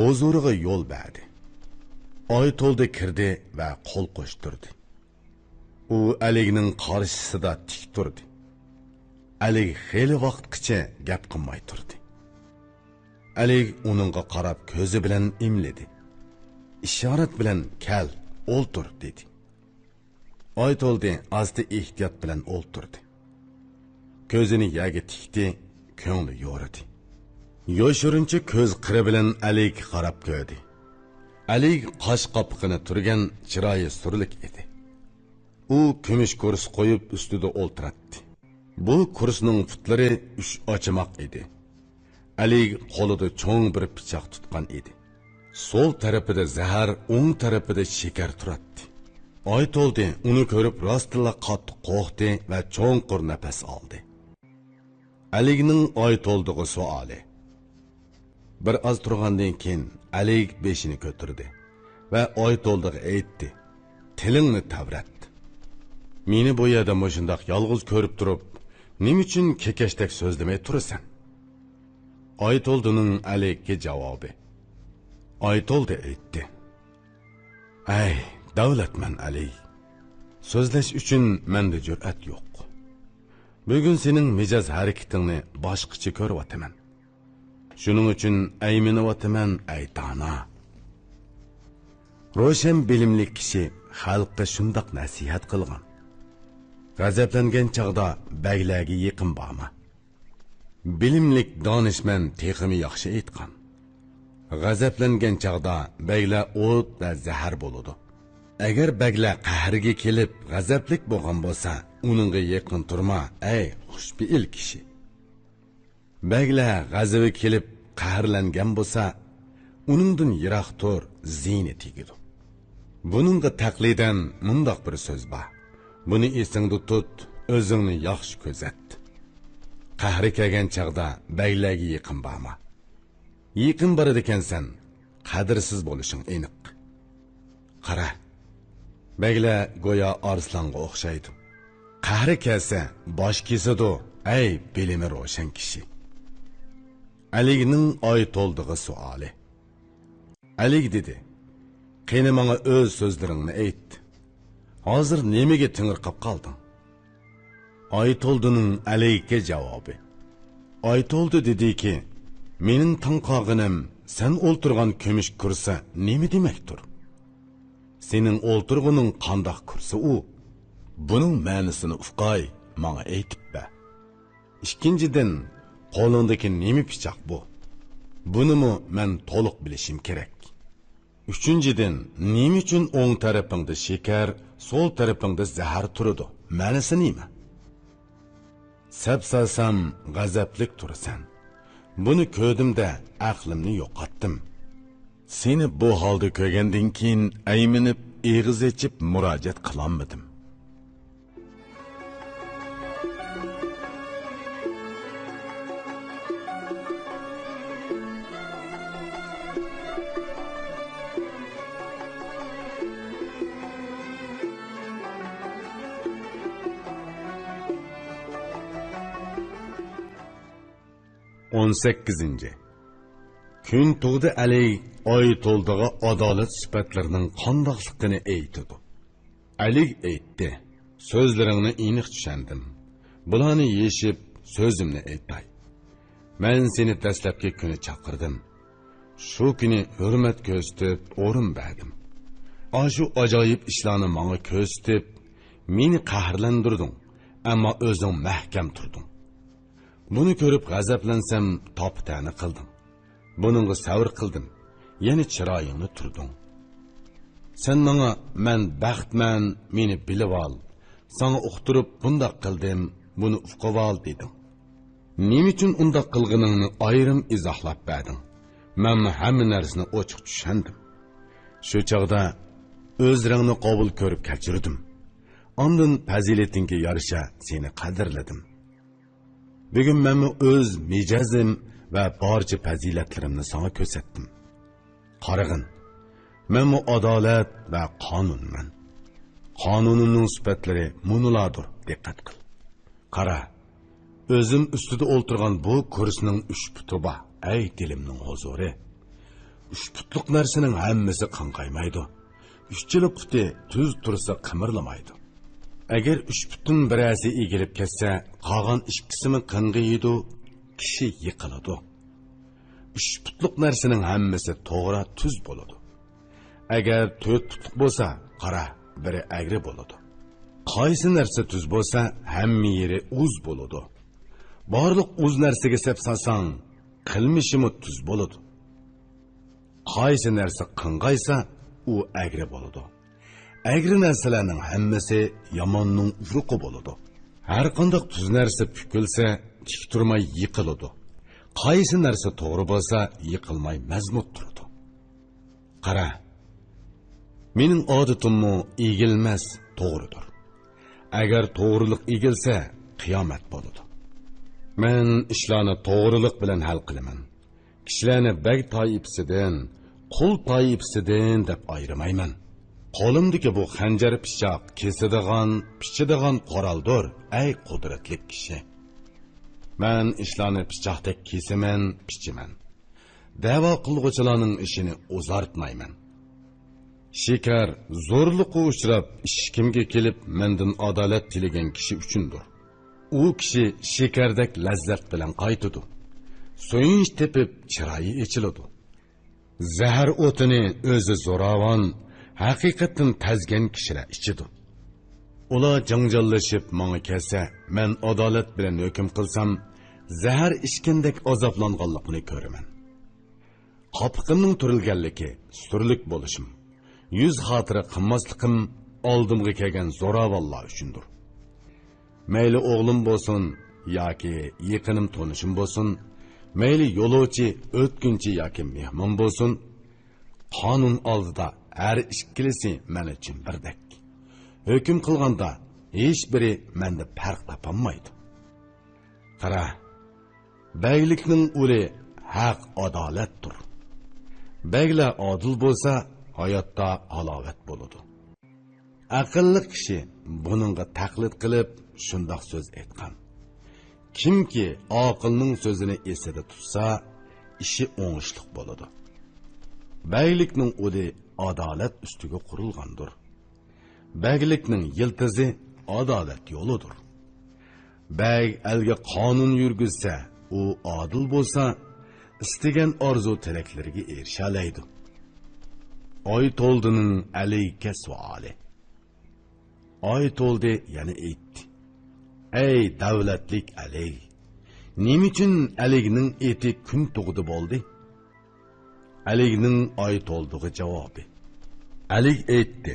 ھۇزۇرىغا يول بەردى. ئايتولدى كىردى ۋە قول قوشتۇردى. ئۇ ئەلىگنىڭ قارشىسىدا تىك تۇردى. ئەلىگ خېلى ۋاقىتقىچە گەپ قىلماي تۇردى. ئەلىگ ئۇنىڭغا قاراپ كۆزى بىلەن ئىملىدى. ئىشارەت بىلەن «كەل، ئولتۇر» دېدى. ئايتولدى ئاستا ئېھتىيات بىلەن ئولتۇردى. كۆزىنى يەرگە تىكتى، كۆڭلى يورۇدى. يوشۇرۇنچە كۆز قىرى بىلەن ئەلىگكە قاراپ كۆردى. ئەلىگ قاش قاپىقىنى تۈرگەن، چىرايى سۈرلۈك ئىدى. ئۇ كۈمۈش كۇرسا قويۇپ ئۈستىدە ئولتۇراتتى. بۇ كۇرسىنىڭ پۇتلىرى ئۈچ ئاچىماق ئىدى. ئەلىگ قولىدا چوڭ بىر پىچاق تۇتقان ئىدى. سول تەرىپىدە زەھەر، ئوڭ تەرىپىدە شېكەر تۇراتتى. ئايتولدى ئۇنى كۆرۈپ راستتىنلا قاتتىق قورقتى ۋە چوڭقۇر نەپەس ئالدى. ئەلىگنىڭ ئايتولدىغا سوئالى. بىر ئاز تۇرغاندىن كېيىن ئەلىگ بېشىنى كۆتۈردى ۋە ئايتولدىغا ئېيتتى: «تىلىڭنى تەۋرەت. مېنى بۇ يەردە مۇشۇنداق يالغۇز كۆرۈپ تۇرۇپ، نېمە ئۈچۈن كېكەچتەك سۆزلىمەي تۇرىسەن؟» ئايتولدىنىڭ ئەلىگكە جاۋابى. ئايتولدى ئېيتتى: «ئەي دەۋلەتمەن ئەلىگ، سۆزلەش ئۈچۈن مەندە جۈرئەت يوق. بۈگۈن سېنىڭ مىجەز ھەرىكىتىڭنى باشقىچە كۆرۈۋاتىمەن. شۇنىڭ ئۈچۈن ئەيمىنىۋاتىمەن، ئەي دانا. روشەن بىلىملىك كىشى خەلققە شۇنداق نەسىھەت قىلغان: غەزەپلەنگەن چاغدا بەگلەرگە يېقىن بارما. بىلىملىك دانىشمەن تېخىمۇ ياخشى ئېيتقان: غەزەپلەنگەن چاغدا بەگلەر ئوت ۋە زەھەر بولىدۇ. ئەگەر بەگلەر قەھرىگە كېلىپ غەزەپلىك بولغان بولسا، ئۇنىڭغا يېقىن تۇرما، ئەي خۇشپېئىل كىشى. بەگلەر غەزىپى كېلىپ قەھەرلەنگەن بولسا، ئۇنىڭدىن يىراق تۇر، زىيىنى تېگىدۇ.» بۇنىڭغا تەقلىدەن مۇنداق بىر سۆز بار: «بۇنى ئېسىڭدە تۇت، ئۆزۈڭنى ياخشى كۆزەت. قەھرى كەلگەن چاغدا بەگلەرگە يېقىن بارما. يېقىن بارىدىكەنسەن، قەدىرسىز بولۇشۇڭ ئېنىق. قارا، بەگلەر گويا ئارسلانغا ئوخشايدۇ. قەھرى كەلسە باش كېسىدۇ، ئەي بىلىمى روشەن كىشى.» ئەلىگنىڭ ئايتولدىغا سوئالى. ئەلىگ دېدى: قېنى، ماڭا ئۆز سۆزلىرىڭنى ئېيت. ھازىر نېمىگە تېڭىرقاپ قالدىڭ؟ ئايتولدىنىڭ ئەلەيكە جاۋابى. ئايتولدى دېدىكى، مېنىڭ تاڭ قالغىنىم، سەن ئولتۇرغان كۈمۈش كۇرسا نېمە دېمەكتۇر؟ سېنىڭ ئولتۇرغىنىڭ قانداق كۇرسا ئۇ؟ بۇنىڭ مەنىسىنى ئۇقاي، ماڭا ئېيتىپ بەر. ئىككىنچىدىن، قولۇڭدىكى نېمە پىچاق بۇ؟ بۇنىمۇ مەن تولۇق بىلىشىم كېرەك. ئۈچىنچىدىن، نېمە ئۈچۈن ئوڭ تەرىپىڭدە شېكەر، سول تەرىپىڭدە زەھەر تۇرىدۇ؟ مەنىسى نېمە؟ سەپ سالسام، غەزەپلىك تۇرىسەن. بۇنى كۆردۈم-دە، ئەقلىمنى يوقاتتىم. سېنى بۇ ھالدا كۆرگەندىن كېيىن، ئەيمىنىپ، ئېغىز ئېچىپ مۇراجىئەت قىلالمىدىم. ئون سەككىزىنچى. كۈنتۇغدا ئەلى ئايتولدىغا ئادالەت سۈپەتلىرىنىڭ قانداقلىقىنى ئېيتىدۇ. ئەلى ئېيتتى، سۆزلىرىڭنى ئېنىق چۈشەندىم. بۇلارنى يېشىپ، سۆزۈمنى ئېيتاي. مەن سېنى دەسلەپكى كۈنى چاقىردىم. شۇ كۈنى ھۆرمەت كۆرسىتىپ، ئورۇن بەردىم. ئاشۇ ئاجايىپ ئىشلارنى ماڭا كۆرسىتىپ، مېنى قەھەرلەندۈردۈڭ، ئەمما ئۆزۈڭ مەھكەم تۇردۇڭ. بۇنى كۆرۈپ غەزەپلەنسەم، تاپا-تەنە قىلدىڭ. بۇنىڭغا سەۋر قىلدىم، يەنە چىرايىڭنى تۈردۈڭ. سەن ماڭا، مەن بەختمەن، مېنى بىلىۋال، ساڭا ئۇقتۇرۇپ بۇنداق قىلدىم، بۇنى ئۇقۇۋال دېدىڭ. نېمە ئۈچۈن ئۇنداق قىلغىنىڭنى ئايرىم ئىزاھلاپ بەردىڭ. مەنمۇ ھەممە نەرسىنى ئوچۇق چۈشەندىم. شۇ چاغدا ئۆزرەڭنى قوبۇل كۆرۈپ كەچۈردۈم. ئاندىن پەزىلىتىڭگە يارىشا سېنى قەدىرلىدىم. بۈگۈن مەنمۇ ئۆز مىجەزىم ۋە بارچە پەزىلەتلىرىمنى ساڭا كۆرسەتتىم. قارىغىن، مەنمۇ ئادالەت ۋە قانۇنمەن. قانۇنۇمنىڭ سۈپەتلىرى مۇنۇلاردۇر، دىققەت قىل. قارا، ئۆزۈم ئۈستىدە ئولتۇرغان بۇ كۇرسىنىڭ ئۈچ پۇتى بار، ئەي دىلىمنىڭ ھۇزۇرى. ئۈچ پۇتلۇق نەرسىنىڭ ھەممىسى قاڭقايمايدۇ. ئۈچىلا پۇتى تۈز تۇرسا قىمىرلىمايدۇ. ئەگەر ئۈچ پۇتتىن بىرەرسى ئېگىلىپ كەتسە، قالغان ئىككىسىمۇ قىڭغىيىدۇ، كىشى يىقىلىدۇ. ئۈچ پۇتلۇق نەرسىنىڭ ھەممىسى توغرا، تۈز بولىدۇ. ئەگەر تۆت پۇتلۇق بولسا، قارا، بىرى ئەگرى بولىدۇ. قايسى نەرسە تۈز بولسا، ھەممە يېرى ئۇز بولىدۇ. بارلىق ئۇز نەرسىگە سەپ سالساڭ، قىلمىشىمۇ تۈز بولىدۇ. قايسى نەرسە قىڭغايسا، ئۇ ئەگرى بولىدۇ. ئەگرى نەرسىلەرنىڭ ھەممىسى ياماننىڭ ئۇرۇقى بولىدۇ. ھەرقانداق تۈز نەرسە پۈكۈلسە، تىك تۇرماي يىقىلىدۇ. قايسى نەرسە توغرا بولسا، يىقىلماي مەزمۇت تۇرىدۇ. قارا، مېنىڭ ئادىتىممۇ ئېگىلمەس، توغرىدۇر. ئەگەر توغرىلىق ئېگىلسە، قىيامەت بولىدۇ. مەن ئىشلارنى توغرىلىق بىلەن ھەل قىلىمەن. كىشىلەرنى بەگ تائىپىسىدىن، قۇل تائىپىسىدىن دەپ ئايرىمايمەن. قولۇمدىكى بۇ خەنجەر پىچاق كېسىدىغان، پىچىدىغان قورالدۇر، ئەي قۇدرەتلىك كىشى. مەن ئىشلارنى پىچاقتەك كېسىمەن، پىچىمەن. دەۋا قىلغۇچىلارنىڭ ئىشىنى ئۇزارتمايمەن. شېكەر زورلۇققا ئۇچراپ، ئىشىكىمگە كېلىپ، مەندىن ئادالەت تىلىگەن كىشى ئۈچۈندۇر. ئۇ كىشى شېكەردەك لەززەت بىلەن قايتىدۇ. سۆيۈنچ تېپىپ، چىرايى ئېچىلىدۇ. زەھەر ئوتىنى ئۆزى زوراۋان، ھەقىقەتتىن تەزگەن كىشىلەر ئىچىدۇ. ئۇلار جاڭجاللىشىپ ماڭا كەلسە، مەن ئادالەت بىلەن ھۆكۈم قىلسام، زەھەر ئىچكەندەك ئازابلانغانلىقىنى كۆرىمەن. قاپىقىمنىڭ تۈرۈلگەنلىكى، سۈرلۈك بولۇشۇم، يۈز خاتىرە قىلماسلىقىم ئالدىمغا كەلگەن زوراۋانلار ئۈچۈندۇر. مەيلى ئوغلۇم بولسۇن ياكى يېقىنىم تونۇشۇم بولسۇن، مەيلى يولۇچى، ئۆتكۈنچى ياكى مېھمان بولسۇن، قانۇن ئالدىدا ھەر ئىككىلىسى مەن ئۈچۈن بىردەك. ھۆكۈم قىلغاندا ھېچبىرى مەندە پەرق تاپالمايدۇ. قارا، بەگلىكنىڭ ئۇلى ھەق، ئادالەتتۇر. بەگلەر ئادىل بولسا، ھاياتتا ھالاۋەت بولىدۇ. ئەقىللىق كىشى بۇنىڭغا تەقلىد قىلىپ شۇنداق سۆز ئېيتقان. كىمكى ئاقىلنىڭ سۆزىنى ئېسىدە تۇتسا، ئىشى ئوڭۇشلۇق بولىدۇ. بەگلىكنىڭ ئۇلى ئادالەت ئۈستىگە قۇرۇلغاندۇر. بەگلىكنىڭ يىلتىزى ئادالەت يولىدۇر. بەگ ئەلگە قانۇن يۈرگۈزسە، ئۇ ئادىل بولسا، ئىستىگەن ئارزۇ تىلەكلىرىگە ئېرىشەلەيدۇ. ئايتولدىنىڭ ئەلىگە سوئالى. ئايتولدى يەنە ئېيتتى: ئەي دەۋلەتلىك ئەلىگ! نېمە ئۈچۈن ئەلىگنىڭ ئېتى كۈن تۇغىدى بولدى؟ ئەلىگنىڭ ئايتولدىغا جاۋابى. ئەلىگ ئېيتتى: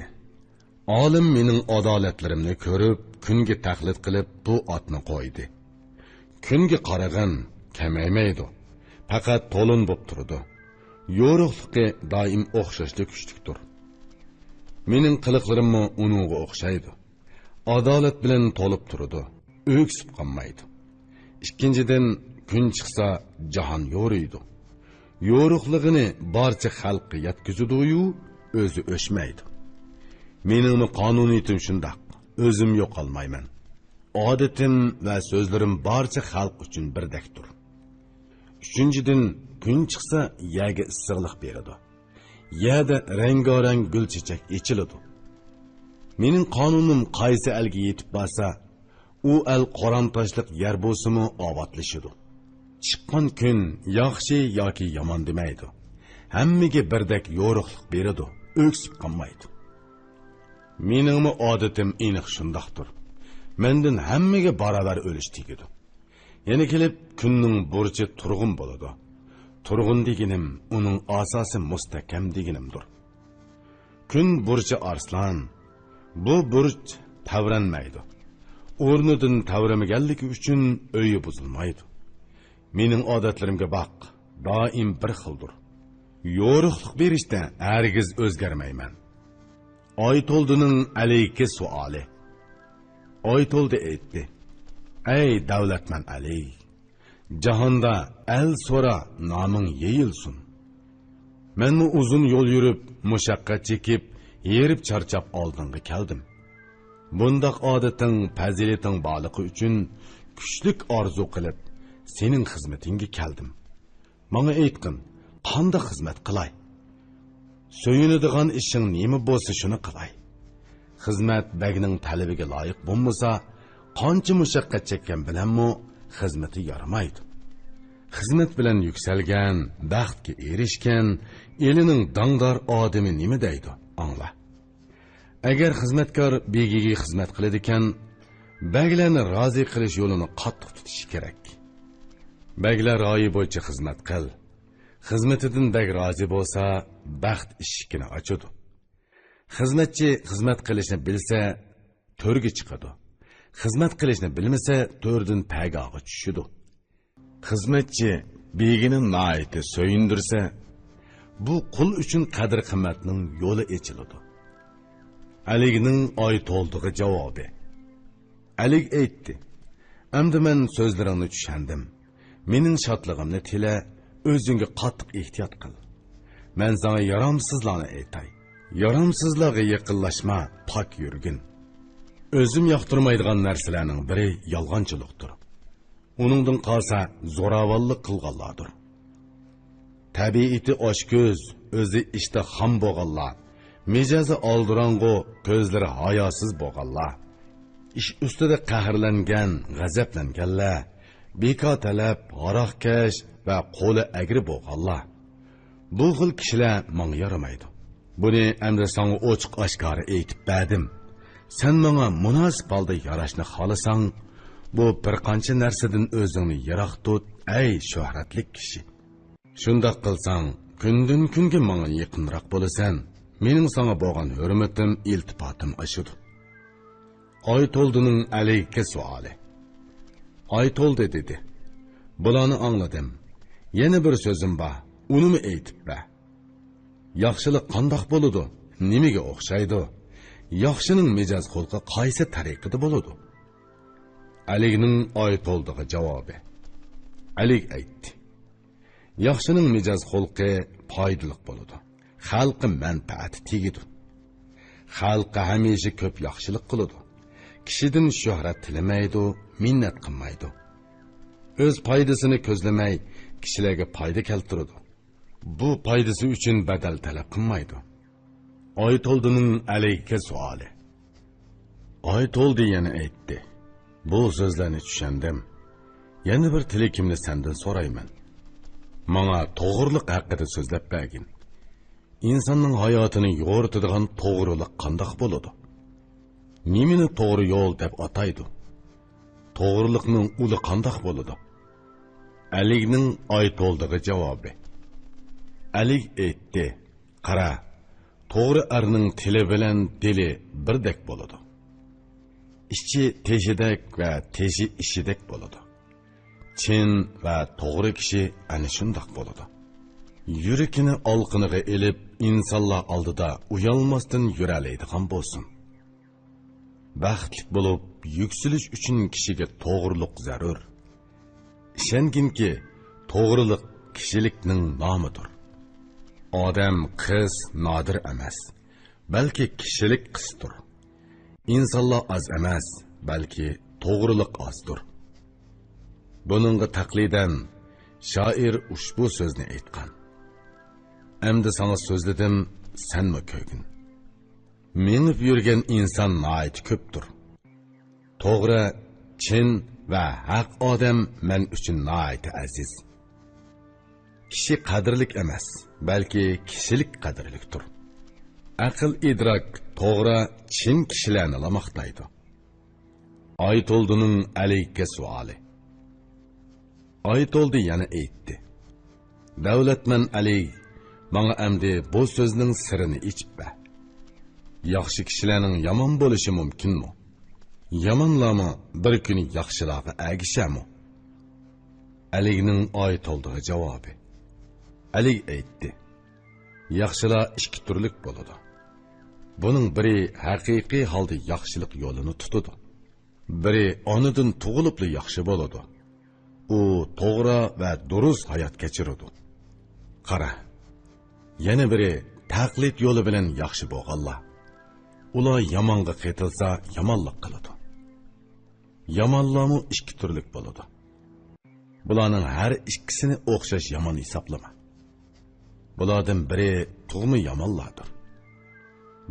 ئالىم مېنىڭ ئادالەتلىرىمنى كۆرۈپ، كۈنگە تەقلىد قىلىپ، بۇ ئاتنى قويدى. كۈنگە قارىغىن، كېمەيمەيدۇ. پەقەت تولۇن بوپ تۇرىدۇ. يورۇقلۇقى دائىم ئوخشاشلا كۈچلۈكتۇر. مېنىڭ قىلىقلىرىممۇ ئۇنىڭغا ئوخشايدۇ. ئادالەت بىلەن تولۇپ تۇرىدۇ، ئۆكسۈپ قالمايدۇ. ئىككىنچىدىن، كۈن چىقسا، جاھان يورۇيدۇ. يورۇقلۇقىنى بارچە خەلققە يەتكۈزىدۇ-يۇ، ئۆزى ئۆچمەيدۇ. مېنىڭمۇ قانۇنىيىتىم شۇنداق، ئۆزۈم يوقالمايمەن. ئادىتىم ۋە سۆزلىرىم بارچە خەلق ئۈچۈن بىردەكتۇر. ئۈچىنچىدىن، كۈن چىقسا، يەرگە ئىسسىقلىق بېرىدۇ. يەردە رەڭگارەڭ گۈل چېچەك ئېچىلىدۇ. مېنىڭ قانۇنۇم قايسى ئەلگە يېتىپ بارسا، ئۇ ئەل قورام تاشلىق يەر بولسىمۇ ئاۋاتلىشىدۇ. چىققان كۈن ياخشى ياكى يامان دېمەيدۇ. ھەممىگە بىردەك يورۇقلۇق بېرىدۇ، ئۆكسۈپ قالمايدۇ. مېنىڭمۇ ئادىتىم ئېنىق شۇنداقتۇر. مەندىن ھەممىگە باراۋەر ئۆلۈش تېگىدۇ. يەنە كېلىپ، كۈننىڭ بۇرچى تۇرغۇن بولىدۇ. تۇرغۇن دېگىنىم ئۇنىڭ ئاساسى مۇستەھكەم دېگىنىمدۇر. كۈن بۇرچى ئارسلان. بۇ بۇرچ تەۋرەنمەيدۇ. ئورنىدىن تەۋرىمىگەنلىكى ئۈچۈن ئۆيى بۇزۇلمايدۇ. مېنىڭ ئادەتلىرىمگە باق، دائىم بىر خىلدۇر. يورۇقلۇق بېرىشتە ھەرگىز ئۆزگەرمەيمەن. ئايتولدىنىڭ ئەلىگە سوئالى. ئايتولدى ئېيتتى: ئەي دەۋلەتمەن ئەلى! جاھاندا ئەل سورا، نامىڭ يېيىلسۇن. مەنمۇ ئۇزۇن يول يۈرۈپ، مۇشەققەت چېكىپ، ھېرىپ چارچاپ ئالدىڭغا كەلدىم. بۇنداق ئادىتىڭ، پەزىلىتىڭ بارلىقى ئۈچۈن كۈچلۈك ئارزۇ قىلىپ، سېنىڭ خىزمىتىڭگە كەلدىم. ماڭا ئېيتقىن، قانداق خىزمەت قىلاي؟ سۆيۈنىدىغان ئىشىڭ نېمە بولسا، شۇنى قىلاي. خىزمەت بەگنىڭ تەلىپىگە لايىق بولمىسا، قانچە مۇشەققەت چەككەن بىلەنمۇ خىزمىتى يارىمايدۇ. خىزمەت بىلەن يۈكسەلگەن، بەختكە ئېرىشكەن، ئېلىنىڭ داڭدار ئادىمى نېمە دەيدۇ؟ ئاڭلا. ئەگەر خىزمەتكار بېگىگە خىزمەت قىلىدىكەن، بەگلەرنى رازى قىلىش يولىنى قاتتىق تۇتۇشى كېرەك. بەگلەر رايى بويىچە خىزمەت قىل. خىزمىتىدىن بەگ رازى بولسا، بەخت ئىشىكىنى ئاچىدۇ. خىزمەتچى خىزمەت قىلىشنى بىلسە، تۆرگە چىقىدۇ. خىزمەت قىلىشنى بىلمىسە، تۆردىن پەگاغا چۈشىدۇ. خىزمەتچى بېگىنى ناھايىتى سۆيۈندۈرسە، بۇ قۇل ئۈچۈن قەدىر-قىممەتنىڭ يولى ئېچىلىدۇ. ئەلىگنىڭ ئايتولدىغا جاۋابى. ئەلىگ ئېيتتى: ئەمدى مەن سۆزلىرىڭنى چۈشەندىم. مېنىڭ شادلىقىمنى تىلە، ئۆزۈڭگە قاتتىق ئېھتىيات قىل. مەن ساڭا يارامسىزلارنى ئېيتاي. يارامسىزلارغا يېقىنلاشما، پاك يۈرگىن. ئۆزۈم ياقتۇرمايدىغان نەرسىلەرنىڭ بىرى يالغانچىلىقتۇر. ئۇنىڭدىن قالسا، زوراۋانلىق قىلغانلاردۇر. تەبىئىتى ئاچكۆز، ئۆزى ئىشتىھام بولغانلار، مىجەزى ئالدىراڭغۇ، كۆزلىرى ھاياسىز بولغانلار، ئىش ئۈستىدە قەھەرلەنگەن، غەزەپلەنگەنلەر، بىكار تەلەپ، ھاراقكەش ۋە قولى ئەگرى بولغانلار. بۇ خىل كىشىلەر ماڭا يارىمايدۇ. بۇنى ئەمدى ساڭا ئوچۇق-ئاشكارا ئېيتىپ بەردىم. سەن ماڭا مۇناسىپ ھالدا ياراشنى خالىساڭ، بۇ بىر قانچە نەرسىدىن ئۆزۈڭنى يىراق تۇت، ئەي شۆھرەتلىك كىشى! شۇنداق قىلساڭ، كۈندىن-كۈنگە ماڭا يېقىنراق بولىسەن. مېنىڭ ساڭا بولغان ھۆرمىتىم، ئىلتىپاتىم ئاشىدۇ. ئايتولدىنىڭ ئەلىگە سوئالى. ئايتولدى دېدى: بۇلارنى ئاڭلىدىم. يەنە بىر سۆزۈم بار، ئۇنىمۇ ئېيتىپ بەر. ياخشىلىق قانداق بولىدۇ؟ نېمىگە ئوخشايدۇ؟ ياخشىنىڭ مىجەز خۇلقى قايسى تەرىقىدە بولىدۇ؟ ئەلىگنىڭ ئايتولدىغا جاۋابى. ئەلىگ ئېيتتى: ياخشىنىڭ مىجەز خۇلقى پايدىلىق بولىدۇ. خەلققە مەنپەئەتى تېگىدۇ. خەلققە ھەمىشە كۆپ ياخشىلىق قىلىدۇ. كىشىدىن شۆھرەت تىلىمەيدۇ، مىننەت قىلمايدۇ. ئۆز پايدىسىنى كۆزلىمەي، كىشىلەرگە پايدا كەلتۈرىدۇ. بۇ پايدىسى ئۈچۈن بەدەل تەلەپ قىلمايدۇ. ئايتولدىنىڭ ئەلەيكە سوئالى. ئايتولدى يەنە ئېيتتى: بۇ سۆزلەرنى چۈشەندىم. يەنە بىر تىلىكىمنى سەندىن سورايمەن. ماڭا توغرىلىق ھەققىدە سۆزلەپ بەرگىن. ئىنساننىڭ ھاياتىنى يورۇتىدىغان توغرىلىق قانداق بولىدۇ؟ نېمىنى توغرا يول دەپ ئاتايدۇ؟ توغرىلىقنىڭ ئۇلى قانداق بولىدۇ؟ ئەلىگنىڭ ئايتولدىغا جاۋابى. ئەلىگ ئېيتتى: قارا، توغرا ئەرنىڭ تىلى بىلەن دىلى بىردەك بولىدۇ. ئىچى تېشىدەك ۋە تېشى ئىچىدەك بولىدۇ. چىن ۋە توغرا كىشى ئەنە شۇنداق بولىدۇ. يۈرىكىنى ئالىقىنىغا ئېلىپ، ئىنسانلار ئالدىدا ئۇيالماستىن يۈرەلەيدىغان بولسۇن. بەختلىك بولۇپ، يۈكسىلىش ئۈچۈن كىشىگە توغرىلىق زەرۇر. ئىشەنگىنكى، توغرىلىق كىشىلىكنىڭ نامىدۇر. ئادەم قىس نادىر ئەمەس، بەلكى كىشىلىك قىستۇر. ئىنسانلار ئاز ئەمەس، بەلكى توغرىلىق ئازدۇر. بۇنىڭغا تەقلىدەن شائىر ئۇشبۇ سۆزنى ئېيتقان: ئەمدى ساڭا سۆزلىدىم، سەنمۇ كۆرگىن. مېڭىپ يۈرگەن ئىنسان ناھايىتى كۆپتۇر. توغرا، چىن ۋە ھەق ئادەم مەن ئۈچۈن ناھايىتى ئەزىز. كىشى قەدىرلىك ئەمەس، بەلكى كىشىلىك قەدىرلىكتۇر. ئەقىل ئىدراك توغرا، چىن كىشىلەرنىلا ماختايدۇ. ئايتولدىنىڭ ئەلەيكە سوئالى. ئايتولدى يەنە ئېيتتى: دەۋلەتمەن ئەلىگ، ماڭا ئەمدى بۇ سۆزنىڭ سىرىنى ئېچىپ بەر. ياخشى كىشىلەرنىڭ يامان بولۇشى مۇمكىنمۇ؟ يامانلارمۇ بىر كۈنى ياخشىلارغا ئەگىشەرمۇ؟ ئەلىگنىڭ ئايتولدىغا جاۋابى. ئەلىگ ئېيتتى: ياخشىلار ئىككى تۈرلۈك بولىدۇ. بۇنىڭ بىرى ھەقىقىي ھالدا ياخشىلىق يولىنى تۇتىدۇ. بىرى ئانىدىن تۇغۇلۇپلا ياخشى بولىدۇ. ئۇ توغرا ۋە دۇرۇس ھايات كەچۈرىدۇ. قارا، يەنە بىرى تەقلىد يولى بىلەن ياخشى بولغانلار. ئۇلار يامانغا قېتىلسا، يامانلىق قىلىدۇ. يامانلارمۇ ئىككى تۈرلۈك بولىدۇ. بۇلارنىڭ ھەر ئىككىسىنى ئوخشاش يامان ھېسابلىما. بۇلاردىن بىرى تۇغما يامانلاردۇر.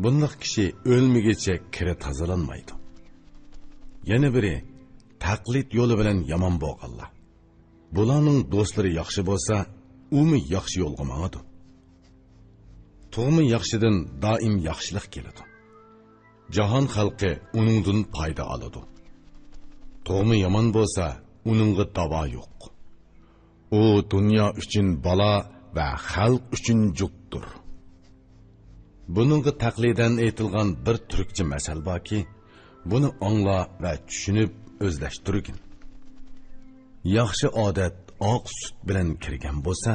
بۇنداق كىشى ئۆلمىگۈچە كىرى تازىلانمايدۇ. يەنە بىرى تەقلىد يولى بىلەن يامان بولغانلار. بۇلارنىڭ دوستلىرى ياخشى بولسا، ئۇمۇ ياخشى يولغا ماڭىدۇ. تۇغما ياخشىدىن دائىم ياخشىلىق كېلىدۇ. جاھان خەلقى ئۇنىڭدىن پايدا ئالىدۇ. تۇغما يامان بولسا، ئۇنىڭغا داۋا يوق. ئۇ دۇنيا ئۈچۈن بالا ۋە خەلق ئۈچۈن جۇتتۇر. بۇنىڭغا تەقلىدەن ئېيتىلغان بىر تۈركچە مەسەل باركى، بۇنى ئاڭلا ۋە چۈشىنىپ ئۆزلەشتۈرگىن. ياخشى ئادەت ئاق سۈت بىلەن كىرگەن بولسا،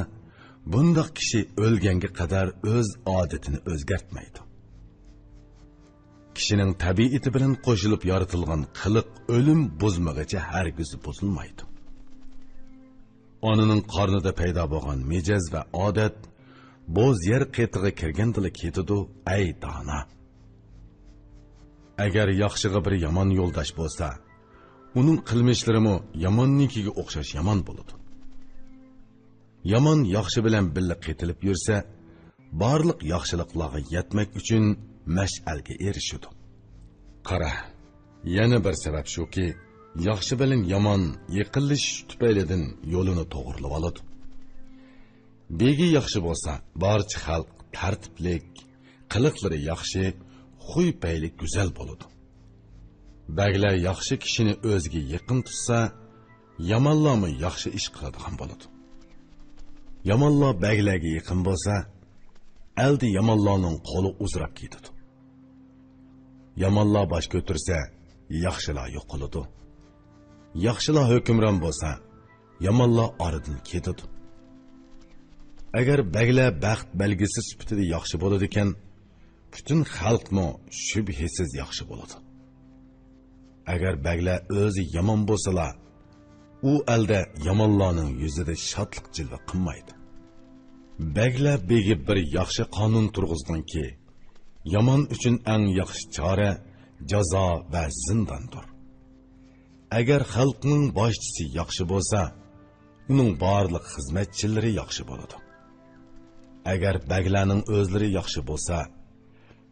بۇنداق كىشى ئۆلگەنگە قەدەر ئۆز ئادىتىنى ئۆزگەرتمەيدۇ. كىشىنىڭ تەبىئىتى بىلەن قوشۇلۇپ يارىتىلغان قىلىق ئۆلۈم بۇزمىغىچە ھەرگىز بۇزۇلمايدۇ. ئانىنىڭ قارنىدا پەيدا بولغان مىجەز ۋە ئادەت بوز يەر قېتىغا كىرگەندىلا كېتىدۇ، ئەي دانا! ئەگەر ياخشىغا بىر يامان يولداش بولسا، ئۇنىڭ قىلمىشلىرىمۇ ياماننىڭكىگە ئوخشاش يامان بولىدۇ. يامان ياخشى بىلەن بىللە قېتىلىپ يۈرسە، بارلىق ياخشىلىقلارغا يەتمەك ئۈچۈن مەشئەلگە ئېرىشىدۇ. قارا، يەنە بىر سەۋەب شۇكى، ياخشى بىلەن يامان يېقىنلىشىش تۈپەيلىدىن يولىنى توغرىلىۋالىدۇ. بېگى ياخشى بولسا، بارچە خەلق تەرتىپلىك، قىلىقلىرى ياخشى، خۇي-پەيلى گۈزەل بولىدۇ. بەگلەر ياخشى كىشىنى ئۆزىگە يېقىن تۇتسا، يامانلارمۇ ياخشى ئىش قىلىدىغان بولىدۇ. يامانلار بەگلەرگە يېقىن بولسا، ئەلدە يامانلارنىڭ قولى ئۇزراپ كېتىدۇ. يامانلار باش كۆتۈرسە، ياخشىلار يوقىلىدۇ. ياخشىلار ھۆكۈمران بولسا، يامانلار ئارىدىن كېتىدۇ. ئەگەر بەگلەر بەخت بەلگىسى سۈپىتىدە ياخشى بولىدىكەن، پۈتۈن خەلقمۇ شۈبھىسىز ياخشى بولىدۇ. ئەگەر بەگلەر ئۆزى يامان بولسىلا، ئۇ ئەلدە يامانلارنىڭ يۈزىدە شادلىق جىلۋە قىلمايدۇ. بەگلەر بېگى بىر ياخشى قانۇن تۇرغۇزغانكى، يامان ئۈچۈن ئەڭ ياخشى چارە جازا ۋە زىنداندۇر. ئەگەر خەلقنىڭ باشچىسى ياخشى بولسا، ئۇنىڭ بارلىق خىزمەتچىلىرى ياخشى بولىدۇ. ئەگەر بەگلەرنىڭ ئۆزلىرى ياخشى بولسا،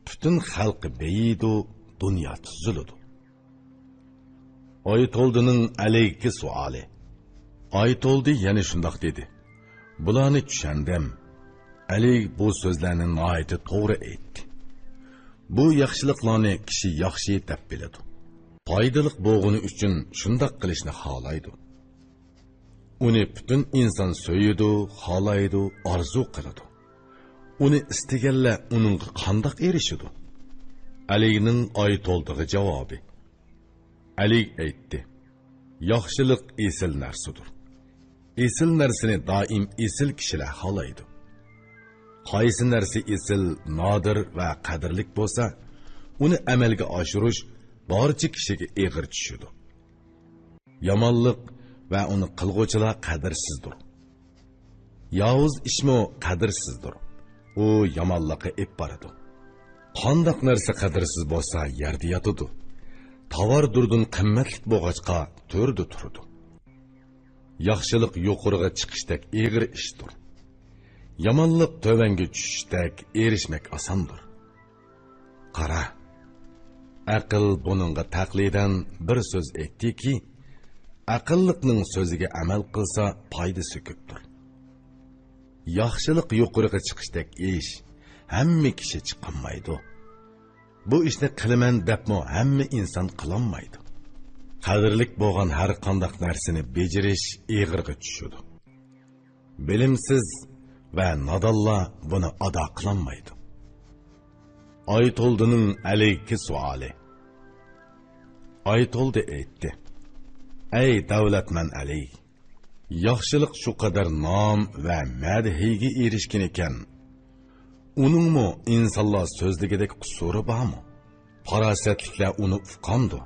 پۈتۈن خەلق بېيىيدۇ، دۇنيا تۈزۈلىدۇ. ئايتولدىنىڭ ئەلىگكى سوئالى. ئايتولدى يەنە شۇنداق دېدى: بۇلارنى چۈشەندىم. ئەلىگ بۇ سۆزلەرنى ناھايىتى توغرا ئېيتتى. بۇ ياخشىلىقلارنى كىشى ياخشى دەپ بىلىدۇ. پايدىلىق بولغىنى ئۈچۈن شۇنداق قىلىشنى خالايدۇ. ئۇنى پۈتۈن ئىنسان سۆيىدۇ، خالايدۇ، ئارزۇ قىلىدۇ. ئۇنى ئىستىگەنلەر ئۇنىڭغا قانداق ئېرىشىدۇ؟ ئەلىگنىڭ ئايتولدىغا جاۋابى. ئەلىگ ئېيتتى: ياخشىلىق ئېسىل نەرسىدۇر. ئېسىل نەرسىنى دائىم ئېسىل كىشىلەر خالايدۇ. قايسى نەرسە ئېسىل، نادىر ۋە قەدىرلىك بولسا، ئۇنى ئەمەلگە ئاشۇرۇش بارچە كىشىگە ئېغىر چۈشىدۇ. يامانلىق ۋە ئۇنى قىلغۇچىلار قەدىرسىزدۇر. ياۋۇز ئىشمۇ قەدىرسىزدۇر. ئۇ يامانلىققا ئېلىپ بارىدۇ. قانداق نەرسە قەدىرسىز بولسا، يەردە ياتىدۇ. تاۋار دۇردىن قىممەتلىك بولغاچقا، تۆردە تۇرىدۇ. ياخشىلىق يۇقىرىغا چىقىشتەك ئېغىر ئىشتۇر. يامانلىق تۆۋەنگە چۈشۈشتەك ئېرىشمەك ئاساندۇر. قارا، ئەقىل بۇنىڭغا تەقلىدەن بىر سۆز ئېيتتىكى، ئەقىللىقنىڭ سۆزىگە ئەمەل قىلسا، پايدىسى كۆپتۇر. ياخشىلىق يۇقىرىغا چىقىشتەك ئىش، ھەممە كىشى چىقالمايدۇ. بۇ ئىشنى قىلىمەن دەپمۇ ھەممە ئىنسان قىلالمايدۇ. قەدىرلىك بولغان ھەر قانداق نەرسىنى بېجىرىش ئېغىرغا چۈشىدۇ. بىلىمسىز ۋە نادانلار بۇنى ئادا قىلالمايدۇ. ئايتولدىنىڭ ئەلىگكى سوئالى. ئايتولدى ئېيتتى: ئەي دەۋلەتمەن ئەلىگ! ياخشىلىق شۇ قەدەر نام ۋە مەدھىيگە ئېرىشكىنىكەن، ئۇنىڭمۇ ئىنسانلار سۆزلىگۈدەك قۇسۇرى بارمۇ؟ پاراسەتلىكلەر ئۇنى ئۇقامدۇ؟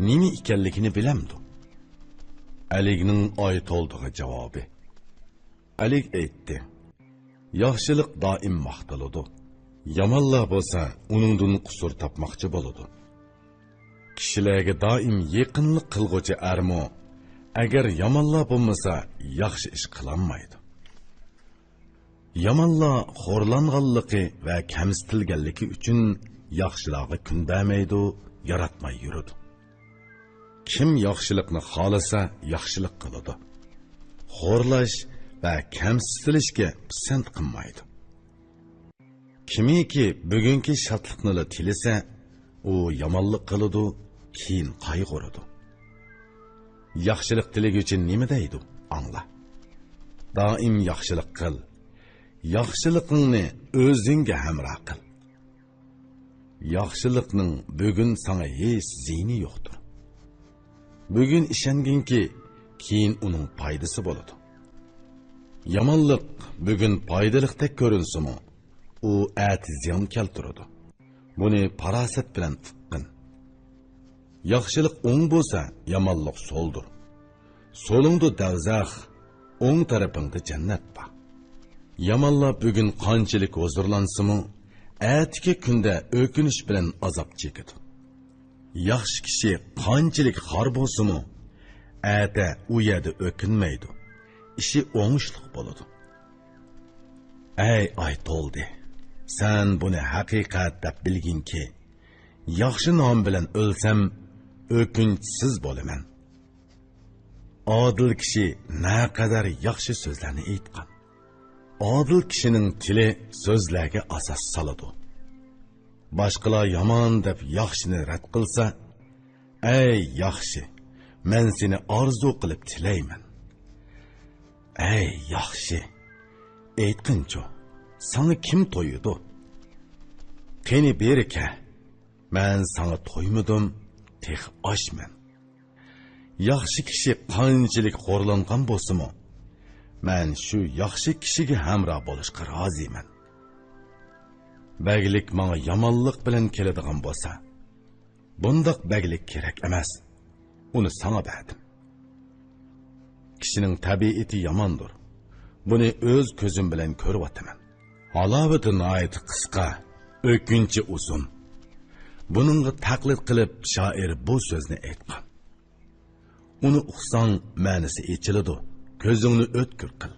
نېمە ئىكەنلىكىنى بىلەمدۇ؟ ئەلىگنىڭ ئايتولدىغا جاۋابى. ئەلىگ ئېيتتى: ياخشىلىق دائىم ماختىلىدۇ. يامانلار بولسا ئۇنىڭدىن قۇسۇر تاپماقچى بولىدۇ. كىشىلەرگە دائىم يېقىنلىق قىلغۇچى ئەرمۇ، ئەگەر يامانلار بولمىسا، ياخشى ئىش قىلالمايدۇ. يامانلار خورلانغانلىقى ۋە كەمسىتىلگەنلىكى ئۈچۈن ياخشىلارغا كۈن بەرمەيدۇ، ياراتماي يۈرىدۇ. كىم ياخشىلىقنى خالىسا، ياخشىلىق قىلىدۇ. خورلاش ۋە كەمسىتىلىشكە پىسەنت قىلمايدۇ. كىمكى بۈگۈنكى شادلىقنىلا تىلىسە، ئۇ يامانلىق قىلىدۇ، كېيىن قايغۇرىدۇ. ياخشىلىق تىلىگۈچى نېمە دەيدۇ؟ ئاڭلا. دائىم ياخشىلىق قىل. ياخشىلىقىڭنى ئۆزۈڭگە ھەمراھ قىل. ياخشىلىقنىڭ بۈگۈن ساڭا ھېچ زىيىنى يوقتۇر. بۈگۈن ئىشەنگىنكى، كېيىن ئۇنىڭ پايدىسى بولىدۇ. يامانلىق بۈگۈن پايدىلىقتەك كۆرۈنسىمۇ، ئۇ ئەتە زىيان كەلتۈرىدۇ. بۇنى پاراسەت بىلەن ئۇققىن. ياخشىلىق ئوڭ بولسا، يامانلىق سولدۇر. سولۇڭدا دەۋزەخ، ئوڭ تەرىپىڭدە جەننەت بار. يامانلار بۈگۈن قانچىلىك ھۇزۇرلانسىمۇ، ئەتىكى كۈندە ئۆكۈنۈش بىلەن ئازاب چېكىدۇ. ياخشى كىشى قانچىلىك خار بولسىمۇ، ئەتە ئۇ يەردە ئۆكۈنمەيدۇ. ئىشى ئوڭۇشلۇق بولىدۇ. ئەي ئايتولدى، سەن بۇنى ھەقىقەت دەپ بىلگىنكى، ياخشى نام بىلەن ئۆلسەم، ئۆكۈنچسىز بولىمەن. ئادىل كىشى نەقەدەر ياخشى سۆزلەرنى ئېيتقان. ئادىل كىشىنىڭ تىلى سۆزلەرگە ئاساس سالىدۇ. باشقىلار يامان دەپ ياخشىنى رەت قىلسا، ئەي ياخشى، مەن سېنى ئارزۇ قىلىپ تىلەيمەن. ئەي ياخشى، ئېيتقىنچۇ، ساڭا كىم تويىدۇ؟ قېنى بېرى كە، مەن ساڭا تويمىدىم، تېخى ئاچمەن. ياخشى كىشى قانچىلىك خورلانغان بولسىمۇ، مەن شۇ ياخشى كىشىگە ھەمراھ بولۇشقا رازىمەن. بەگلىك ماڭا يامانلىق بىلەن كېلىدىغان بولسا، بۇنداق بەگلىك كېرەك ئەمەس، ئۇنى ساڭا بەردىم. كىشىنىڭ تەبىئىتى ياماندۇر. بۇنى ئۆز كۆزۈم بىلەن كۆرۈۋاتىمەن. ھالاۋىتى ناھايىتى قىسقا، ئۆكۈنچى ئۇزۇن. بۇنىڭغا تەقلىد قىلىپ، شائىر بۇ سۆزنى ئېيتقان. ئۇنى ئۇقساڭ، مەنىسى ئېچىلىدۇ، كۆزۈڭنى ئۆتكۈر قىل.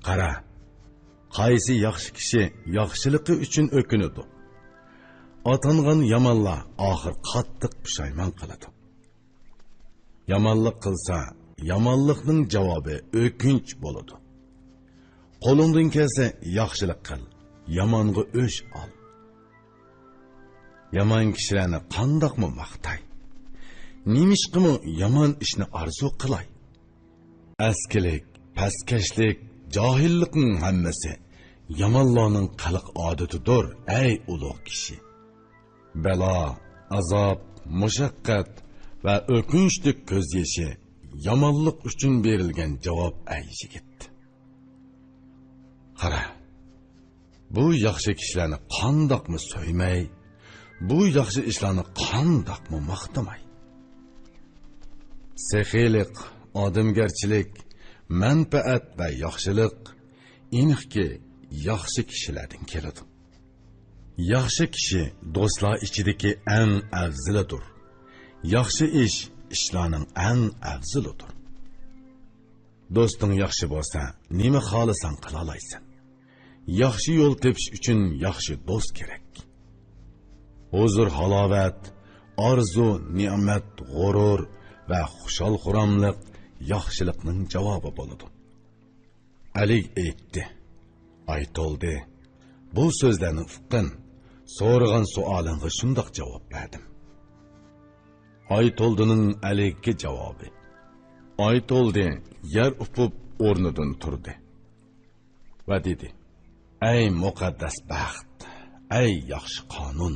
قارا، قايسى ياخشى كىشى ياخشىلىقى ئۈچۈن ئۆكۈنىدۇ؟ ئاتانغان يامانلار ئاخىر قاتتىق پۇشايمان قىلىدۇ. يامانلىق قىلسا، يامانلىقنىڭ جاۋابى ئۆكۈنچ بولىدۇ. قولۇڭدىن كەلسە ياخشىلىق قىل، يامانغا ئۆچ ئال. يامان كىشىلەرنى قانداقمۇ ماختاي؟ نېمىشقىمۇ يامان ئىشنى ئارزۇ قىلاي؟ ئەسكىلىك، پەسكەشلىك، جاھىللىقنىڭ ھەممىسى يامانلارنىڭ قىلىق ئادىتىدۇر، ئەي ئۇلۇغ كىشى. بەلا، ئازاب، مۇشەققەت ۋە ئۆكۈنچلۈك كۆز يېشى يامانلىق ئۈچۈن بېرىلگەن جاۋاب، ئەي يىگىت. قارا، بۇ ياخشى كىشىلەرنى قانداقمۇ سۆيمەي، بۇ ياخشى ئىشلارنى قانداقمۇ ماختىماي. سېخىيلىق، ئادەمگەرچىلىك، مەنپەئەت ۋە ياخشىلىق ئېنىقكى ياخشى كىشىلەردىن كېلىدۇ. ياخشى كىشى دوستلار ئىچىدىكى ئەڭ ئەۋزىلىدۇر. ياخشى ئىش ئىشلارنىڭ ئەڭ ئەۋزىلىدۇر. دوستۇڭ ياخشى بولسا، نېمە خالىساڭ قىلالايسەن. ياخشى يول تېپىش ئۈچۈن ياخشى دوست كېرەك. ھۇزۇر-ھالاۋەت، ئارزۇ-نېمەت، غۇرۇر ۋە خۇشال-خۇراملىق ياخشىلىقنىڭ جاۋابى بولىدۇ. ئەلى ئېيتتى: «ئايتولدى، بۇ سۆزلەرنى ئۇققىن، سورىغان سوئالىڭغا شۇنداق جاۋاب بەردىم.» ئايتولدىنىڭ ئەلىگە جاۋابى. ئايتولدى يەر ئۇپۇپ ئورنىدىن تۇردى ۋە دېدى: «ئەي مۇقەددەس بەخت، ئەي ياخشى قانۇن!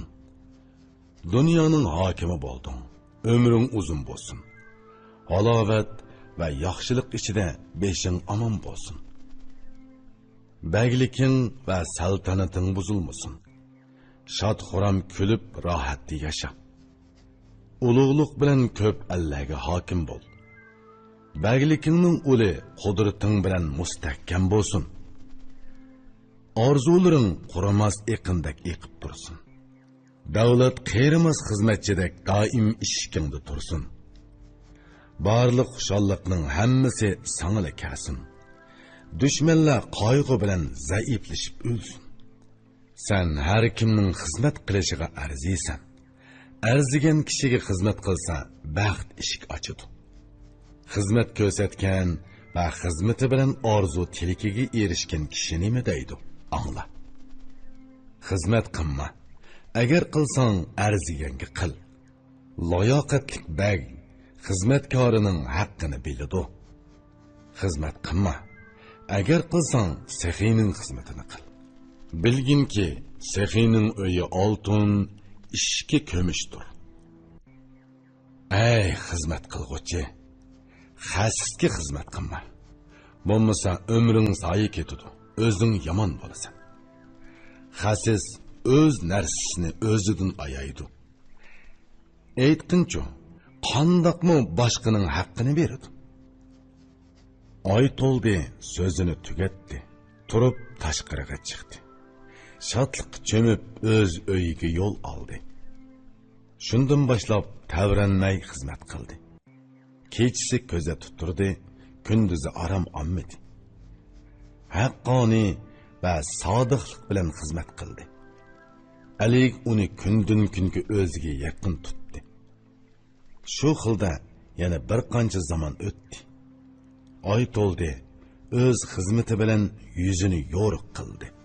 دۇنيانىڭ ھاكىمى بولدۇڭ، ئۆمرۈڭ ئۇزۇن بولسۇن. ھالاۋەت ۋە ياخشىلىق ئىچىدە بېشىڭ ئامان بولسۇن. بەگلىكىڭ ۋە سەلتەنىتىڭ بۇزۇلمىسۇن. شاد-خۇرام كۈلۈپ راھەتتە ياشا. ئۇلۇغلۇق بىلەن كۆپ ئەللەرگە ھاكىم بول. بەگلىكىڭنىڭ ئۇلى قۇدرىتىڭ بىلەن مۇستەھكەم بولسۇن. ئارزۇلىرىڭ قۇرۇماس ئېقىندەك ئېقىپ تۇرسۇن. دەۋلەت قېرىماس خىزمەتچىدەك دائىم ئىشىكىڭدە تۇرسۇن. بارلىق خۇشاللىقنىڭ ھەممىسى ساڭىلا كەلسۇن. دۈشمەنلەر قايغۇ بىلەن زەئىپلىشىپ ئۆلسۇن. سەن ھەر كىمنىڭ خىزمەت قىلىشىغا ئەرزىيسەن. ئەرزىگەن كىشىگە خىزمەت قىلسا، بەخت ئىشىك ئاچىدۇ. خىزمەت كۆرسەتكەن ۋە خىزمىتى بىلەن ئارزۇ تىلىكىگە ئېرىشكەن كىشى نېمە دەيدۇ؟ ئاڭلا. خىزمەت قىلما. ئەگەر قىلساڭ، ئەرزىگەنگە قىل. لاياقەتلىك بەگ خىزمەتكارىنىڭ ھەققىنى بىلىدۇ. خىزمەت قىلما. ئەگەر قىلساڭ، سېخىينىڭ خىزمىتىنى قىل. بىلگىنكى، سېخىينىڭ ئۆيى ئالتۇن، ئىشىكى كۈمۈشتۇر. ئەي خىزمەت قىلغۇچى، خەسىسكە خىزمەت قىلما. بولمىسا ئۆمرۈڭ زايە كېتىدۇ، ئۆزۈڭ يامان بولىسەن. خەسىس ئۆز نەرسىسىنى ئۆزىدىن ئايايدۇ. ئېيتقىنچۇ، قانداقمۇ باشقىنىڭ ھەققىنى بېرىدۇ؟ ئايتولدى سۆزىنى تۈگەتتى، تۇرۇپ تاشقىرىغا چىقتى. شادلىققا چۆمۈپ ئۆز ئۆيىگە يول ئالدى. شۇندىن باشلاپ تەۋرەنمەي خىزمەت قىلدى. كېچىسى كۆزەتتە تۇردى، كۈندۈزى ئارام ئالمىدى. ھەققانىي ۋە سادىقلىق بىلەن خىزمەت قىلدى. ئەلىگ ئۇنى كۈندىن-كۈنگە ئۆزىگە يېقىن تۇتتى. شۇ خىلدا يەنە بىر قانچە زامان ئۆتتى. ئايتولدى ئۆز خىزمىتى بىلەن يۈزىنى يورۇق قىلدى.